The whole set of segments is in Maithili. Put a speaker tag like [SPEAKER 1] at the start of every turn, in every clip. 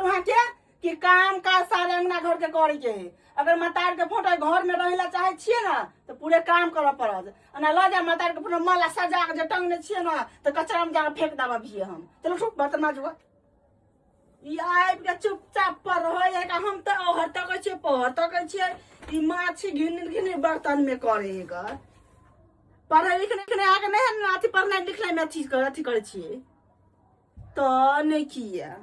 [SPEAKER 1] कहलहुँ अहाँके कि काम काज सारे अंगना घर के करे के है। अगर मतार के फोटो घर में रहे ला चाहे छियै ना तो पूरे काम करऽ पड़त। ओना लऽ जाय मतार के फोटो माला सजा के जे टंगने छियै ना तो कचरा में जाके फेंक देब अभिये हम। चलू उठू, बर्तन माजू। ई आबि के चुपचाप पर रहै है, हम तऽ ओहर तकै छियै पहर तकै छियै, ई माछी घिन घिन बर्तन में करे है। ग पढ़ै लिखने आके नहि है ने, अथी पढ़नाइ लिखनाइ में अथी कर अथी करै छियै तऽ नहि किया।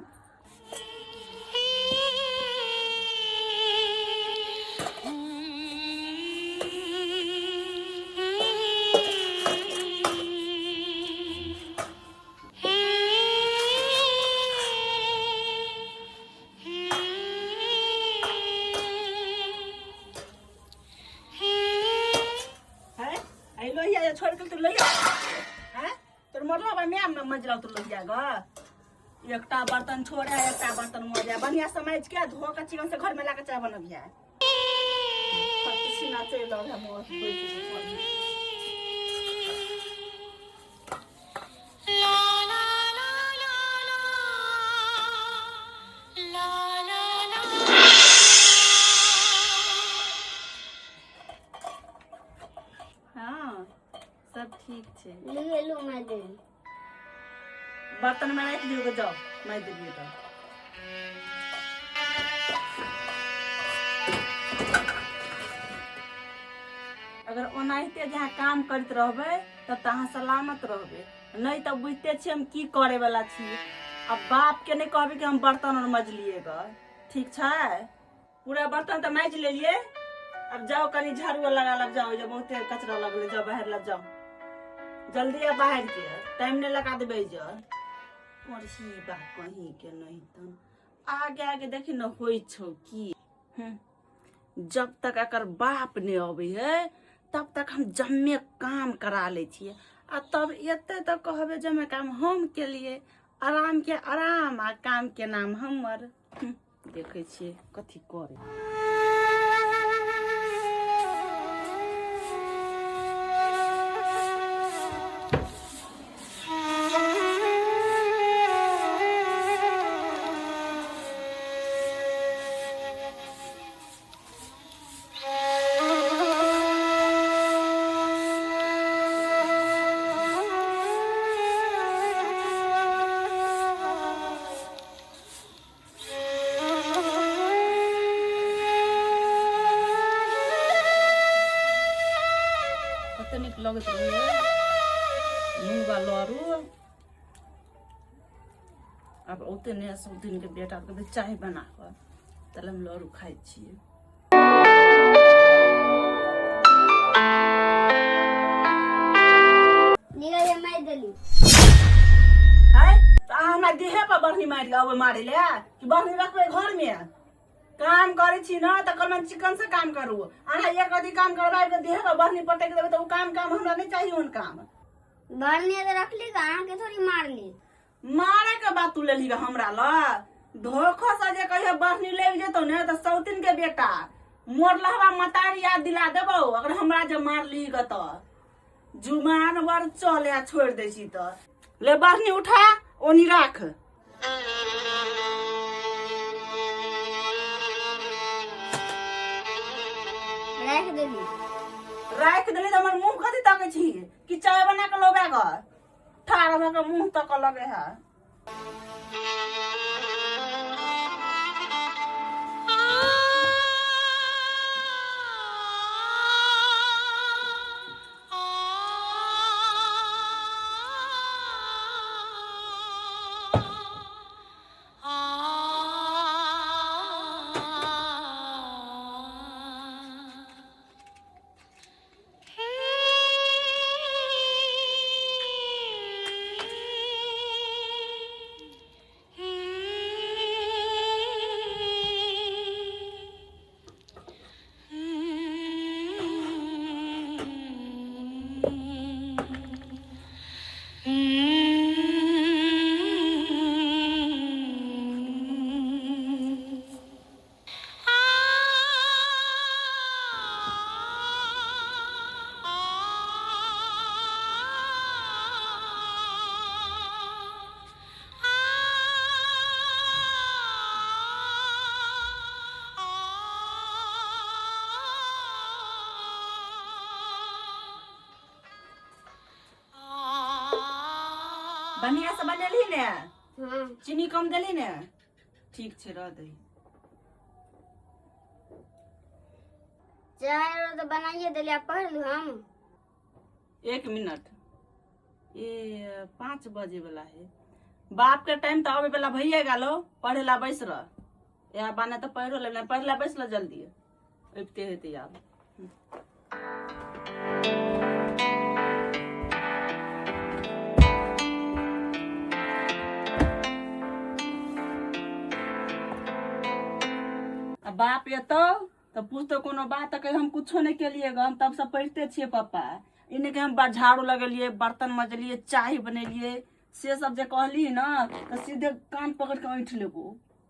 [SPEAKER 1] है आई लोहिया जे छोड़ के तू लोहिया है तोर मरलो बा म्याम में मजरा तू लोहिया ग। एकटा बर्तन छोड़े एकटा बर्तन मजा बढ़िया समझ के धो के चिकन से घर में लाके चाय बनबिया। पसीना चलि रहल है मोर। हाँ सब ठीक छै।
[SPEAKER 2] लिहेलू मारि देली।
[SPEAKER 1] बर्तन में राखि दियौ के जाओ मारि देलियै तऽ। अगर ओनाहिते जे अहाँ काम करैत रहबै तब तऽ अहाँ सलामत रहबै, नहि तऽ बुझिते छियै हम की करे वाला छी। आ बाप के नहि कहबै कि हम बर्तन और मजलियै ग। ठीक छै, पूरा बर्तन तऽ माजि लेलियै, अब जाओ कनी झाड़ू लगा लब जाओ, जे बहुते कचरा लगलै, जाओ बाहर लग जाओ जल्दी, अब बाहर के टाइम नहीं लगा देबै जे और ही बा कहीं के नहीं तन आगे आगे देखी न होइ छौ की। जब तक एकर बाप नहीं अबै है तब तक हम जम्मे काम करा लै छियै, आ तब एते तऽ कहबै जम्मे काम हम केलियै, आराम के आराम आ काम के नाम हमर। देखै छियै कथी करे। कते नीक लगैत रहै मुँगा लड़ू। आब औते नहि सब दिन के बेटा के चाय बना कऽ तले हम लड़ू खाइ छियै।
[SPEAKER 2] निकल जा मारि देली।
[SPEAKER 1] है तऽ अहाँ हमरा देहे पर बढ़नी मारि के अबै मारै ले कि बढ़नी रखबै घर में? काम करै छी न तऽ कहलहुँ चिकन से काम करू, अहाँ एक अथी काम करबाबि के देहे पर बढ़नी पटकि देबै तऽ ओ काम काम हमरा नहि चाही ओहन काम।
[SPEAKER 2] बढ़नी तऽ रखली ग, अहाँके थोड़ी मारली।
[SPEAKER 1] मारे के बात तू लेली ग हमरा ल धोखो से जे कहियो बढ़नी लागि जेतौ ने तऽ सौतिन के बेटा मोर लहवा मतारी याद दिला देबौ। अगर हमरा जे मारली ग तऽ जुमान बर चले छोड़ि दै छी तऽ ले बढ़नी उठा ओनी राख।
[SPEAKER 2] राखि देली।
[SPEAKER 1] राखि देली तऽ हमर मुँह कथी तकै छी कि चाय बना के लोबे ग? ठाढ़ भऽ के मुँह तकऽ लगे है। बढ़िया से बनेलही ने?
[SPEAKER 2] हाँ।
[SPEAKER 1] चीनी कम देली ने? ठीक छै, रह दही।
[SPEAKER 2] चाय और तो बनाइए देली, आब पढ़ लू हम।
[SPEAKER 1] एक मिनट, ये 5 बजे वाला है, बाप के टाइम तो आवे वाला भैया गेलो। पढ़े ला बैस रह, यहाँ बाने तो पढ़ो ले, पढ़े ला बैस रह जल्दी, अबिते हेतै आब। आ बाप एतौ तऽ पूछतो कोनो बात तऽ कहि हम कुछो नहि केलियै ग, हम तब से पढ़िते छियै पप्पा। ई नहि कि हम झाड़ू लगेलियै, बर्तन मजलियै, चाय बनेलियै, से सब जे कहली ने तऽ सीधे कान पकड़ के ऐंठ लेबो।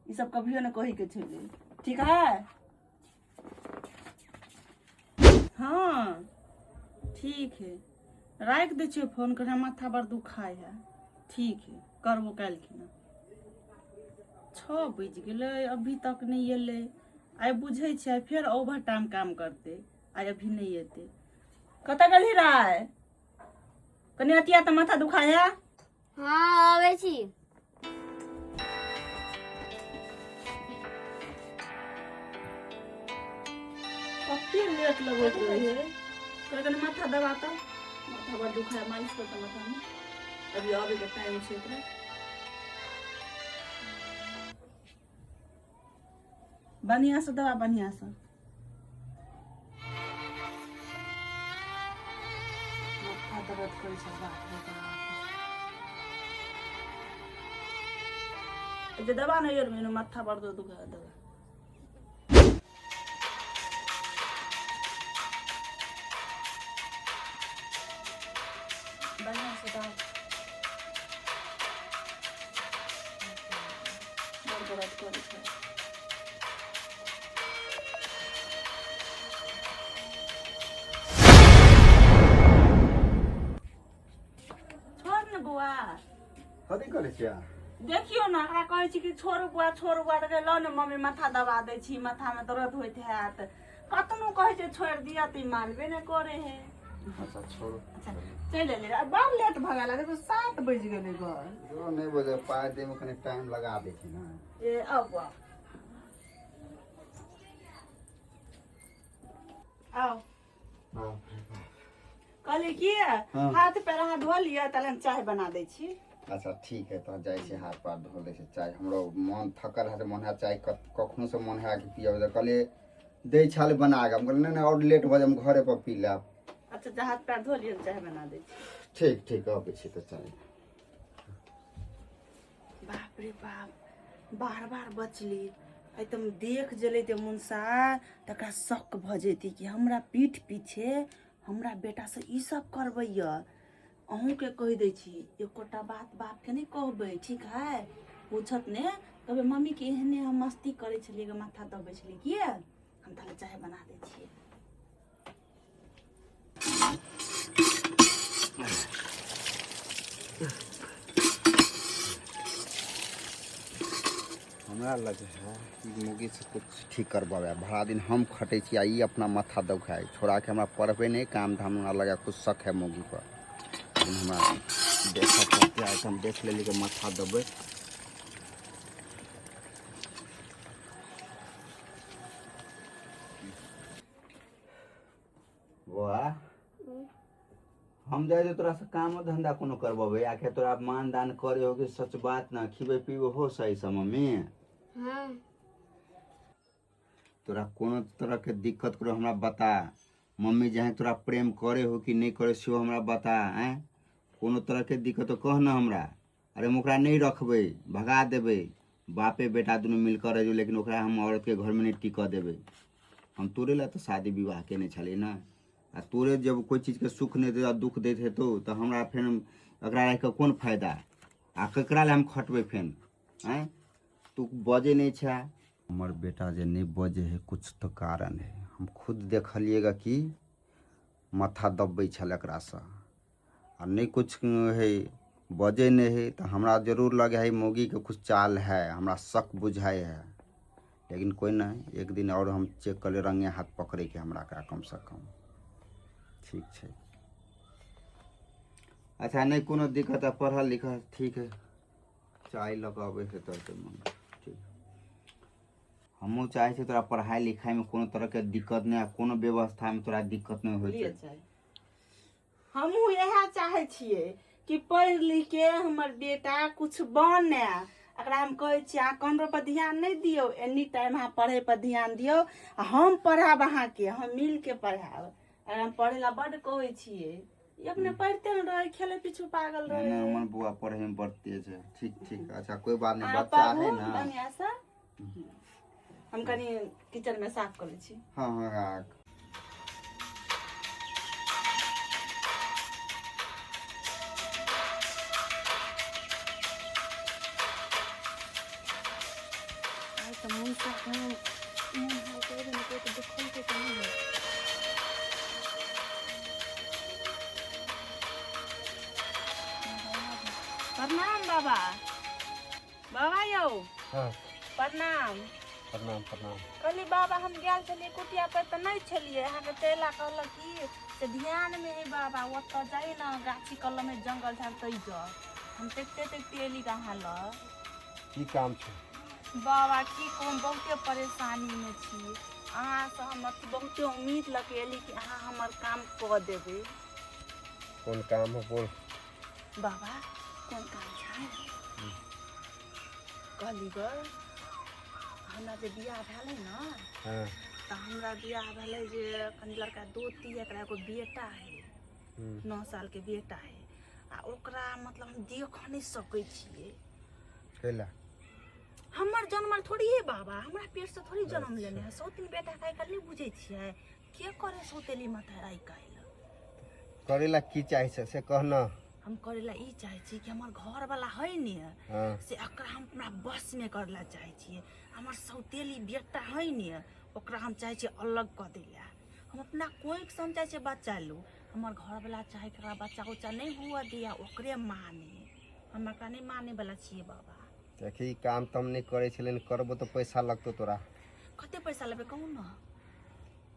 [SPEAKER 1] ई सब कभियो नहि कही के छलै, ठीक है? हाँ ठीक है, राखि दै छियै फोन कर, माथा बड़ दुखाय है। ठीक है, करबो काल्हिखिना। 6 बजि गेलै, अभी तक नहि एलै। आइ बुझै छियै, आइ फेर ओवर टाइम काम करतै, आइ अभी नहि एतै। कतऽ गेलही राय? कनि अतिया तऽ माथा दुखाय है।
[SPEAKER 2] हाँ, आबै छी।
[SPEAKER 1] कते लेट लगैत रहे। कनि कनि माथा दबा तऽ, माथा बड़ दुखाय, मालिश कर तऽ माथामे। अभी आबैके टाइम छै एकरा। बढ़िआँ से दबा, बढ़िआँ से। माथा दर्द करै छै, बाप रे बाप। जे दबा नहि यार, मेरे माथा बड़ दर्द दुखा दबा। बढ़िआँ से दबा, बड़ दर्द करै छै। छोड़ ने बौआ।
[SPEAKER 3] कथी करै छियै?
[SPEAKER 1] देखियौ ने, एकरा कहै छी कि छोड़ू बौआ, छोड़ू बौआ, तऽ कहै, लऽ ने मम्मी, माथा दबा दै छी, माथामे दर्द होइत हैत। कतनो कहै छै छोड़ि दिअ तऽ ई मानबे नहि करै है।
[SPEAKER 3] अच्छा छोड़ू।
[SPEAKER 1] अच्छा चलि एलियै। आ बड़ लेट भऽ गेल, देखो 7 बजि गेलै घर।
[SPEAKER 3] जो नहि बजे पाइ दैमे कनि टाइम लगा दै छै ने।
[SPEAKER 1] ए आउ बौआ, आउ।
[SPEAKER 3] बाप रे बाप।
[SPEAKER 1] कहलियै की,
[SPEAKER 3] हाँ।
[SPEAKER 1] हाथ पैर अहाँ धो लिअ, तहन हम चाय बना दै छी।
[SPEAKER 3] अच्छा ठीक है, तऽ जाइ छी हाथ पैर धो लै छी चाय। हमरो मन थकल है तऽ मन है चाय, कखनो से मन है कि पियब, तऽ कहलियै दै छल बना कऽ, हम कहलियै नहि नहि, आओर लेट भऽ जाय, हम घरे पर पी लेब।
[SPEAKER 1] अच्छा जा, हाथ पैर धो लिअ, हम चाय बना दै छी।
[SPEAKER 3] ठीक ठीक, अबै छी तऽ चाय।
[SPEAKER 1] बाप रे बाप, बार बार बचली। आइ तऽ हम देख जेलै ते मुनसा, तकरा शक भऽ जेतै कि हमरा पीठ पीछे हमरा बेटासँ ई सब करबैया। अहूँके कहि दै छी, एकोटा बात बापके नहि कहबै, ठीक है? पूछत ने, कहबै मम्मीके एहने हम मस्ती करै छलियै गे, माथा दबै छलियै। किए हम ताले चाय बना दै छियै।
[SPEAKER 3] हमरा लगे है कि मुगी से कुछ ठीक करबाबे। भरा दिन हम खटै छी आ ई अपना माथा दौखाय छोड़ा के हमरा पढ़बै नहि काम धाम। हमरा लगे कुछ शक है मुगी पर, लेकिन हमरा देखऽ पड़तै। आइ तऽ हम देख लेली कि माथा देबै। बौआ, हम जाइ तोरा से काम धंधा कोनो करबेबै, आखिर तोरा मान दान करे हो कि सच बात ना खिबै पीबै हो सही से मम्मी?
[SPEAKER 2] हाँ।
[SPEAKER 3] तोरा कोनो तरह के दिक्कत करो हमरा बता मम्मी, जहाँ तोरा प्रेम करे हो कि नहीं करे सेहो हमरा बता। आँय, कोनो तरह के दिक्कत हो कह ना हमरा। अरे हम ओकरा नहीं रखबै, भगा देबै, बापे बेटा दुनू मिलकर रह, लेकिन ओकरा हम औरत के घर में नहीं टिकऽ देबै। हम तोरे ला तऽ शादी विवाह केने छलियै ने, आ तोरे जब कोइ चीजके सुख नहि दे आ दुख दैत हेतौ तऽ हमरा फेर एकरा राखि कऽ कोन फायदा आ ककरा लए हम खटबै फेन? आँय, तू बजै नहि छै। हमर बेटा जे नहि बजै है, कुछ तऽ कारण है। हम खुद देखलिएगा कि माथा दबबै छल एकरासँ आ नहि कुछ है, बजै नहि है, तऽ हमरा जरूर लगे है मौगीके कुछ चाल है, हमरा शक बुझाइ है। लेकिन कोइ नहि, एक दिन आओर हम चेक कर ले, रंगे हाथ पकड़ैके हमरा एकरा कमसँ कम। ठीक छै। अच्छा नहि कोनो दिक्कत है, पढ़ल लिखल ठीक है। चाय लऽ कऽ अबै है तोहर मम्मी। ठीक, हमहूँ चाहै छी तोरा पढ़ाइ लिखाइमे कोनो तरहके दिक्कत नहि आ कोनो व्यवस्थामे तोरा दिक्कत नहि होइ
[SPEAKER 1] लिए
[SPEAKER 3] छै।
[SPEAKER 1] चाही। हमहूँ इएह चाहै छियै कि पढ़ि लिख के हमर बेटा कुछ बने। एकरा हम कहै छियै, अहाँ कमरो पर ध्यान नहि दियौ, एनी टाइम अहाँ पढ़ै पर ध्यान दियौ आ हम पढ़ायब अहाँके, हम मिल के पढ़ायब। एकरा हम पढ़ै ला बड्ड कहै छियै, ई अपने पढ़िते ने रहै, खेले पीछू पागल
[SPEAKER 3] नहि
[SPEAKER 1] रहै।
[SPEAKER 3] नहि, हमर बौआ पढ़ैमे बड़ तेज है। ठीक ठीक, अच्छा कोई बात नहीं,
[SPEAKER 1] अहाँ
[SPEAKER 3] बच्चा
[SPEAKER 1] पढ़ू
[SPEAKER 3] है ना।
[SPEAKER 1] बढ़िआँसँ, हम कनि किचन में साफ करै छी।
[SPEAKER 3] हाँ हाँ राख।
[SPEAKER 1] आइ तऽ मौसा गाँव एहन हाल करि देने कोइ तऽ देखलकै तऽ नहि है। प्रणाम बाबा। बाबा यौ।
[SPEAKER 4] हाँ।
[SPEAKER 1] प्रणाम।
[SPEAKER 4] प्रणाम प्रणाम।
[SPEAKER 1] कहली बाबा, हम गेल छलियै कुटिया पर तऽ नहि छलियै। अहाँके चेला कहलक कि से ध्यानमे है बाबा, ओतऽ जाइ ने गाछी कलम है, जंगल झाड़ तै जाउ। हम देखते देखते एली अहाँ लग।
[SPEAKER 4] की काम छै?
[SPEAKER 1] बाबा की कहू, हम बहुते परेशानीमे छी। अहाँसँ हम अथी बहुते उम्मीद लऽ के एली कि अहाँ हमर काम कऽ देबै।
[SPEAKER 4] कोन काम हो, बोल।
[SPEAKER 1] बाबा, कोन काम छै? कहली ग, हमरा जे बियाह भेलै ने, तऽ हमरा बियाह भेलै जे कनि लड़का दोती, एकरा एगो बेटा है, 9 साल के बेटा है आ ओकरा मतलब हम देख नहि सकै छियै।
[SPEAKER 4] कैला?
[SPEAKER 1] हमर जनमल थोड़ी है बाबा, हमरा पेटसँ थोड़ी जन्म लेने है। सौतिन बेटा के आइ काल्हि नहि बुझै छियै, के करे सौतेली माता आइ काल्हि?
[SPEAKER 4] करेला की चाही छै से कह न।
[SPEAKER 1] हम करे ला ई चाहै छी कि हमर घर वाला है ने, से एकरा हम अपना बस में करे ला चाहै छियै। हमर सौतेली बेटा है ने, ओकरा हम चाहै छियै अलग कऽ दै ला। हम अपना कोइसँ हम चाहै छियै बच्चा लू। हमर घरवला चाहे कि एकरा बच्चा उच्चा नहि हुअ दिया, ओकरे माने। हम एकरा नहि माने वाला छियै बाबा।
[SPEAKER 4] देखी, ई काम तऽ हम नहि करै छलियै, करबो तऽ पैसा लगतौ तोरा।
[SPEAKER 1] कते पैसा लेबै, कहू ने।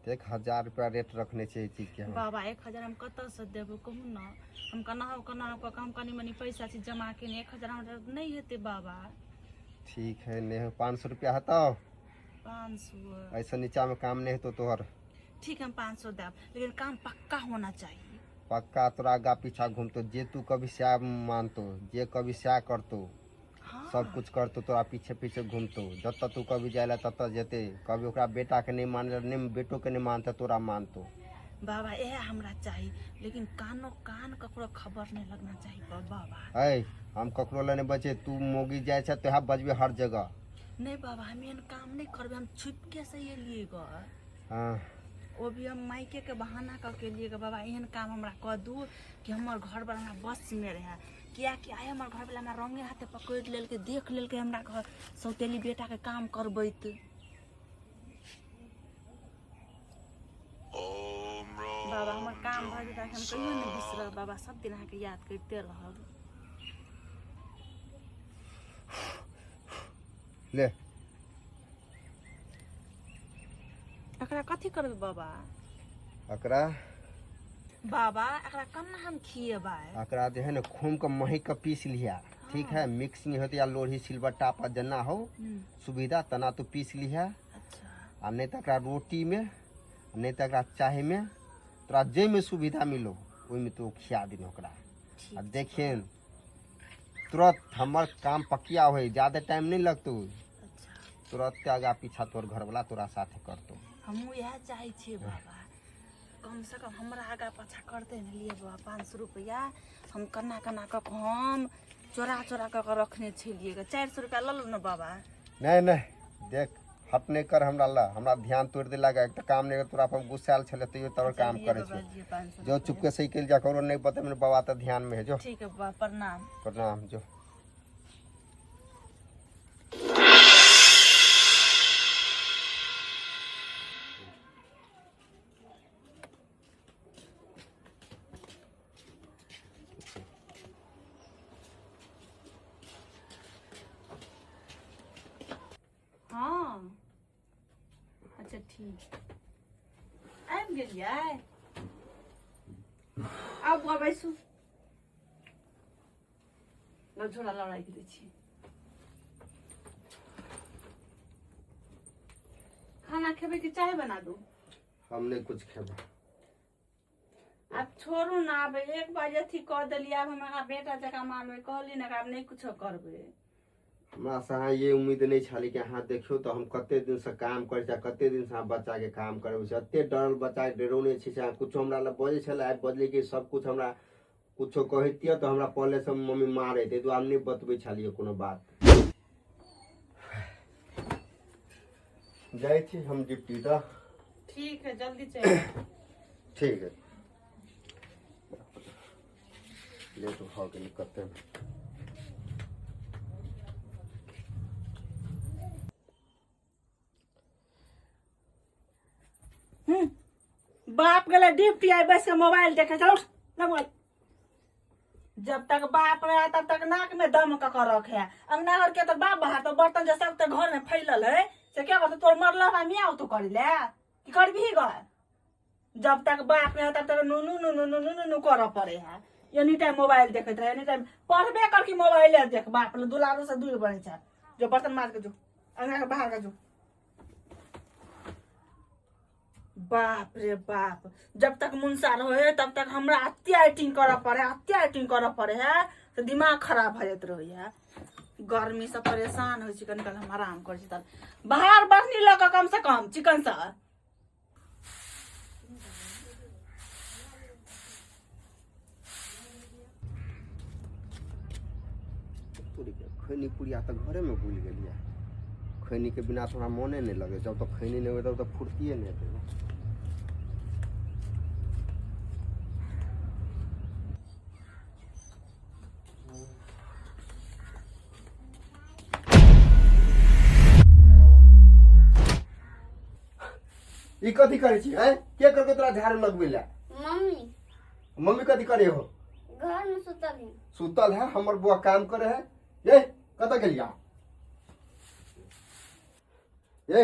[SPEAKER 4] 1000 रुपया रेट रखने छै एहि चीजके हम।
[SPEAKER 1] बाबा, 1000 हम कतऽसँ देबै, कहू ने। हम केनाहु केनाहु कऽ कऽ हम कनि मनि पैसा छी जमा केने, 1000 हमरा नहि हेतै बाबा।
[SPEAKER 4] ठीक है, नहि हो, 500 रुपया हेतौ?
[SPEAKER 1] 500?
[SPEAKER 4] ऐसे नीचामे काम नहि हेतौ तोहर।
[SPEAKER 1] ठीक है, हम 500 देब, लेकिन काम पक्का होना चाहिए।
[SPEAKER 4] पक्का, तोरा आगा पीछा घूमतो, जे तू कभी सएह मानतो, जे कभी सएह करतो। सब कुछ करतो, तोरा पीछे पीछे घूमतो, जतऽ तू कभी जाय ला ततऽ जेते। कभी ओकरा बेटाके नहि माने, नहि बेटोके नहि मानते, तोरा मानतो।
[SPEAKER 1] बाबा, इएह हमरा चाही, लेकिन कानो कान ककरो खबर नहीं लगना चाहिए बाबा।
[SPEAKER 4] है, हम ककरो लए नहि बचे। तू मोगी जाइ छै तो बजबे हर जगह।
[SPEAKER 1] नहीं बाबा, हम एहन काम नहीं करबै। हम छुपके से एलियै ग। वो भी हम मायके के बहाना कऽ के एलियै ग। बाबा, एहन काम हमरा कऽ दू कि हमर घर पर हमरा बस में रहे, कियाकि आइ हमर घर वाला हमरा रंगे हाथे पकड़ि लेलकै, देख लेलकै हमरा घर सौतेली बेटा के काम करबैत। बाबा, हमर काम भऽ जेतै, हम कहियो नहि बिसरब बाबा, सब दिन अहाँके याद करिते रहब।
[SPEAKER 4] ले।
[SPEAKER 1] एकरा कथी करबै बाबा?
[SPEAKER 4] एकरा?
[SPEAKER 1] बाबा, एकरा केना हम खिएबै?
[SPEAKER 4] एकरा जे है ने खूम के मही के पीस लिया, ठीक है? मिक्सिंग होते या लोढ़ी सिलबट्टा पर जेना हो सुविधा तना तू पीस लिहा। आ नहीं तऽ एकरा रोटी में, नहीं तऽ एकरा चाय में, तोरा जाहिमे सुविधा मिलो ओहिमे तू खिया दिन ओकरा। आ देखियन, तुरंत हमर काम पकिया होई, ज्यादा टाइम नहीं लगतो। तुरंत आगा पीछा तोर घरवाला तोरा साथे करतो।
[SPEAKER 1] हमहूँ इएह चाहै छियै बाबा, कमसँ कम हमरा आगा पाछा करतै ने। लिए बाबा 500 रुपैआ। हम केना केना कऽ कऽ हम चोरा चोरा कऽ कऽ रखने छलियै ग। 400 रुपैआ लऽ लू ने बाबा।
[SPEAKER 4] नहीं नहीं, देख, हट नहीं कर हमरा ला, हमरा ध्यान तोड़ देलक। एक तऽ काम नहीं, तोरा पर गुस्सायल छले तैयो तोर काम
[SPEAKER 1] लिए
[SPEAKER 4] करे
[SPEAKER 1] बाबा,
[SPEAKER 4] छै।
[SPEAKER 1] लिए 500।
[SPEAKER 4] जो चुपके से निकल जा, करो नहीं बतेबे बाबा तऽ ध्यान में है, जो।
[SPEAKER 1] ठीक है बाबा, प्रणाम।
[SPEAKER 4] प्रणाम, जो।
[SPEAKER 1] हँ, अच्छा ठीक, आबि गेलियै? आउ बुआ, बैसू। लऽ झोरा लऽ राखि दै छी। खाना खेबै कि चाय बना दू?
[SPEAKER 4] हम नहि कुछ खेबै।
[SPEAKER 1] आब छोड़ू ने, आब एक बार अथी कऽ देलियै, आब हम अहाँ बेटा जकाँ मानबै, कहली ने आब नहि कुछो करबै।
[SPEAKER 4] हमरा से अहाँ ये उम्मीद नहि छलै कि अहाँ देखियौ तऽ हम कते दिनसँ काम करै छी आ कते दिनसँ अहाँ बच्चाके काम करबै छी। एते डरल बच्चाके डरौने छी से अहाँ कुछो हमरा लए बजै छलै, आइ बजलै कि सब कुछ हमरा कुछो कहतियै तऽ हमरा पहलेसँ मम्मी मारै, ताहि दुआरे हम नहि बतबै छलियै कोनो बात। जाइ छी हम ड्यूटी तऽ।
[SPEAKER 1] ठीक है, जल्दी चलि आउ।
[SPEAKER 4] ठीक है, लेट भऽ गेलै कते।
[SPEAKER 1] बाप गेलै ड्यूटी, आइ बैस के मोबाइल देखे। चल उठ, ले मोबाइल। जब तक बाप रहे तब तक नाक में दम कऽ के रखे। अंगना घर के तो बाप बाहर तो बर्तन जे सब तऽ घर में फैलल है से क्या करतौ? तोर मरल बा मियाँ तू करी ले की करबही गए? जब तक बाप रहे तब तक नुनू नुनू नुनू नुनू करऽ पड़े है। एनी टाइम मोबाइल देखैत रहे, एनी टाइम पढ़बे कर कि मोबाइले देख। बाप ले दुलारो से दूर बनै छै। जो बर्तन माज के जो, अंगना के बाहर के जो। बाप रे बाप, जब तक मुंसा रहे तब तक हमरा अते एक्टिंग करऽ पड़े, अते एक्टिंग करऽ पड़े है तऽ दिमाग खराब भऽ जाइत रहै है। गर्मी से परेशान होइ छी, कनि काल हम आराम करै छी। तब बाहर बढ़नी लऽ कऽ कम से कम चिकन से।
[SPEAKER 4] खैनी पुड़िया तऽ घरेमे भूलि गेलियै। खैनीके बिना तऽ हमरा मोने नहि लगै। जब तक खैनी नहि होतै तब तक फुर्तिए नहि हेतै। ई कथी करै छी हैं? के करके तोरा झाड़ू लगबै ला?
[SPEAKER 2] मम्मी।
[SPEAKER 4] मम्मी कथी करे हो?
[SPEAKER 2] घर में सुतल है।
[SPEAKER 4] सुतल है? हमर बुआ काम करे है। ये कतऽ गेलिया ये?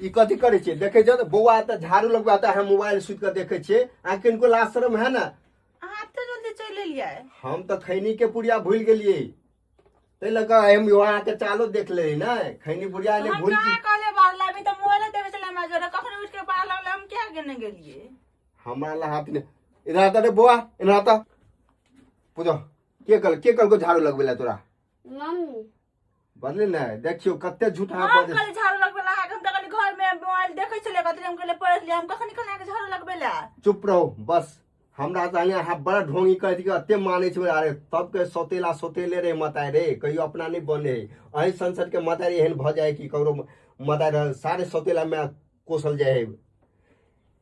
[SPEAKER 4] ई कथी करै छियै? देखै छियै तऽ बौआ तऽ झाड़ू लगबै तऽ अहाँ मोबाइल सुति कऽ देखै छियै। अहाँ किनको लाज शरम है ने?
[SPEAKER 1] अहाँ एते जल्दी चलि एलियै?
[SPEAKER 4] हम तऽ खैनी के पुड़िया भूलि गेलियै, ताहि लऽ कऽ हम अहाँके चालो देख ले ने। खैनी पुड़िया ने
[SPEAKER 1] हम
[SPEAKER 4] भूल
[SPEAKER 1] कहाँ कहले बाहर लाबी? तऽ मोबाइले देखै छलै हमरा जोरे। कखन उठि के बाहर लगलै, हम किया के नहि गेलियै?
[SPEAKER 4] हमरा ला हाथ ने। इधर आता रे बौआ, इधर आता। पूजो के कल के कल को झाड़ू लगबै ला तोरा?
[SPEAKER 2] मम्मी।
[SPEAKER 4] बदले ने, देखियो कते झूठ अहाँ
[SPEAKER 1] हम
[SPEAKER 4] बजै।
[SPEAKER 1] कहली झाड़ू लगबै ला अहाँके? हम तऽ कहली घर में मोबाइल देखै छलै कतरी, हम कहले पढ़ि लियै। हम कखन कहली अहाँके झाड़ू लगबै ला?
[SPEAKER 4] चुप रहो बस। हमरा तऽ अहाँ बड़ा ढोंगी कहै कि एते मानै छै। अरे सबके सौतेला सौतेले रे मताय रे, कहियो अपना नहि बने है। अही संसद के मताय एहन भऽ जाए कि ककरो मताय रह सारे सौतेला में कोसल जाए है।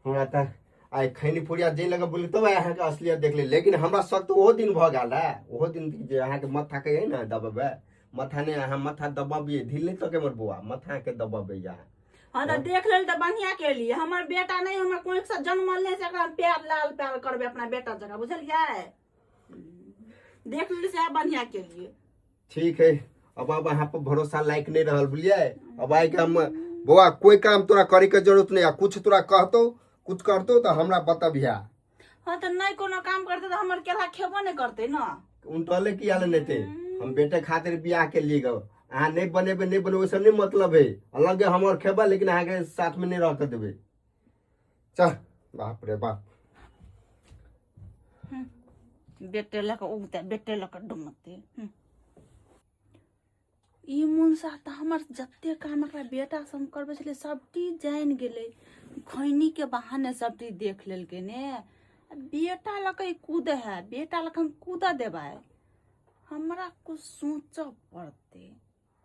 [SPEAKER 4] हमरा तऽ आइ खैनी पुड़िया जे लगे बोली तब आइ अहाँके असलियत देख ले। लेकिन हमरा शक तऽ ओहो दिन भऽ गेल रहए, ओहो दिन जे अहाँके माथा के है ने दबेबै। माथा नहि, अहाँ माथा दबबियै ढील नहि तके हमर बौआ माथा के दबबै अहाँ।
[SPEAKER 1] हाँ तऽ देख लेल तऽ बढ़िया केलियै। हमर बेटा नहि, हमर कोइ से जन्मल नहि, से एकरा हम प्यार लाल प्यार करबै अपना बेटा जकाँ, बुझलियै? देख लेल से बढ़िया केलियै।
[SPEAKER 4] ठीक है, अब अहाँ पर भरोसा लायक नहीं रहल, बुझलियै? अब आइ के हम बौआ कोई काम तोरा करे के जरूरत नहीं है। कुछ तोरा कहतो कुछ करतो तऽ हमरा बतबिहा।
[SPEAKER 1] हाँ तऽ नहि कोनो काम करतै तऽ हमर केला खेबो नहि करतै ने।
[SPEAKER 4] उनटले की आले नहीं थे। हम बेटे खातिर बियाह के लिए गए, अहाँ नहीं बनेबे नहीं बनेबे ओहिसँ नहीं मतलब है। अलग हम और खेबै, लेकिन अहाँके साथ में नहीं रह के देबै। चल, बाप रे बाप।
[SPEAKER 1] बेटे लऽ कऽ उगतै, बेटे लऽ कऽ डुमतै। ई मुनसा तऽ हमर जते काम एकरा बेटा से हम करबै छलियै सब चीज जानि गेलै। खैनीके बहाने सब चीज देख लेलकै ने। आ बेटा लऽ कऽ ई कूदै है, बेटा लऽ कऽ हम कूदऽ देबै? हमरा कुछ सोचऽ पड़तै,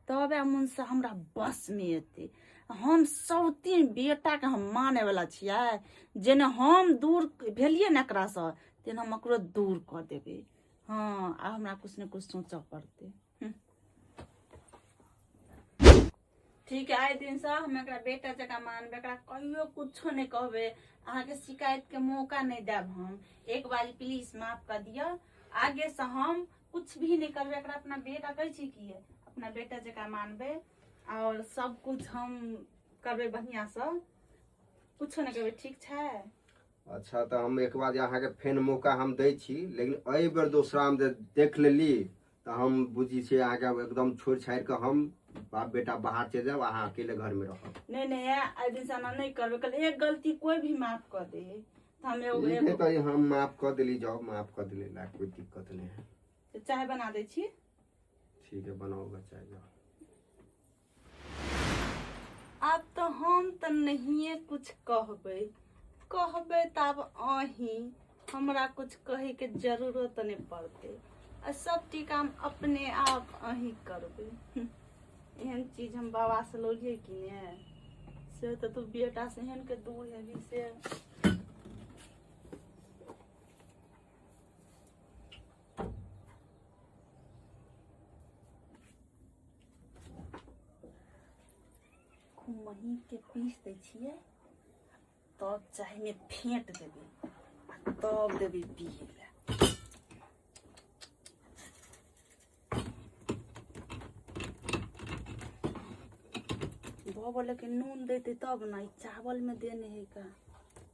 [SPEAKER 1] तब आ मुनसा हमरा बसमे एतै। हम सब दिन बेटाके हम मानैवला छियै। जेना हम दूर भेलियै ने एकरासँ, तेना हम ओकरो दूर कऽ देबै। हँ, आब हमरा कुछ ने कुछ सोचऽ पड़तै। ठीक है, आइ दिनसँ हम एकरा बेटा जकाँ मानबै, एकरा कहियो कुछो नहि कहबै, अहाँके शिकायतके मौका नहि देब हम। एक बारी प्लीज माफ कऽ दिअ। आगेसँ हम कुछ भी नहि करबै, एकरा अपना बेटा कहै छी कि अपना बेटा जकाँ मानबै आओर सब कुछ हम करबै बढ़िआँसँ, कुछो नहि करबै। ठीक छै।
[SPEAKER 4] अच्छा तऽ हम एक बार अहाँके फेन मौका हम दै छी, लेकिन एहि बेर दोसरामे जे देख लेली तऽ हम बुझी छियै अहाँके एकदम छोड़ि छाड़ि कऽ हम बाप बेटा बाहर चलि जायब, अहाँ अकेले घरमे रहब।
[SPEAKER 1] नहीं नहीं, एहि दिन से एना नहि करबै। कल एक गलती कोई भी माफ कर दे तऽ हम एगो
[SPEAKER 4] ठीक है।
[SPEAKER 1] एगो
[SPEAKER 4] तऽ हम माफ कऽ देली, जाउ, माफ कऽ देली ला, कोई दिक्कत नहीं है।
[SPEAKER 1] तऽ चाय बना दै छी।
[SPEAKER 4] ठीक है, बनाओ चाय, जाओ।
[SPEAKER 1] आब तऽ हम तऽ नहिए कुछ कहबै, कहबै तऽ आब अहीं हमरा कुछ कहैके जरूरत नहि पड़तै आ सब काम अपने आप अहीं करबै। एहन चीज हम बाबासँ लौलियै कि ने, से तऽ तू बेटा से एहन के दूर हेबी से। खूब महीनके पीस दै छियै, तब चायमे फेंट देबै आ तब देबै पियै लए। भऽ गेलै कि नून देतै तब ने, ई चावलमे देने है का,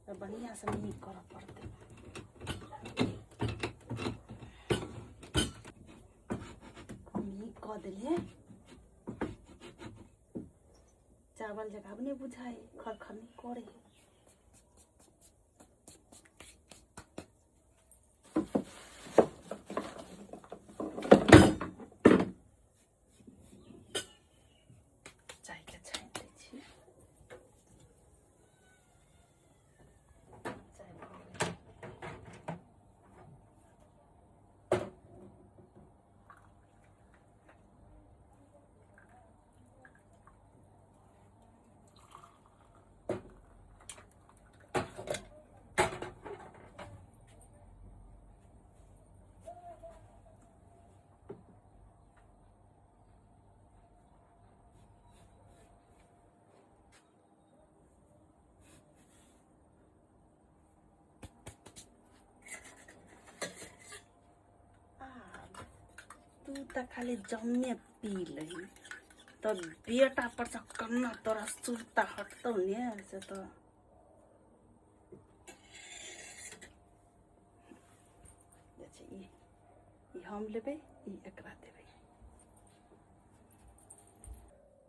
[SPEAKER 1] तऽ बढ़िआँसँ नीक करऽ पड़तै। नीक कऽ देलियै चावल जकाँ, आब नहि बुझाइ खर खर नहि करै है। चायके छानि दै छी। चाय भऽ गेलै। तू तऽ खाली जम्मे पी लही तऽ बेटा पर से कन्ना तोरा सुरता हटतौ ने, से तऽ अच्छा ई ई हम लेबै, ई एकरा देबै।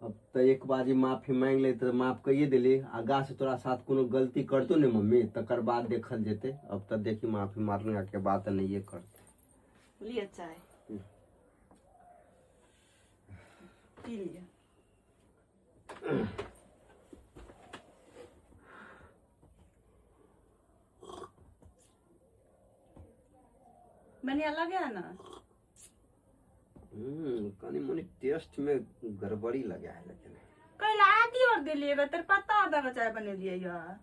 [SPEAKER 4] अब तऽ एक बार माफी मांगि ले तऽ माफ कहिए देली। आगा से तोरा साथ कोनो गलती करतो ने मम्मी, तकर बाद देखल जेतै। अब तऽ देखी, माफी मांगला के बाद तऽ नहिए करते।
[SPEAKER 1] लिअ, चाय पी लिअ। बढ़िया लगे है ना?
[SPEAKER 4] कनी मनी टेस्ट में गड़बड़ी लगा है, लेकिन
[SPEAKER 1] कैला आदि और देलिए, तेजपत्ता और दऽ चाय बनेलिए यऽ।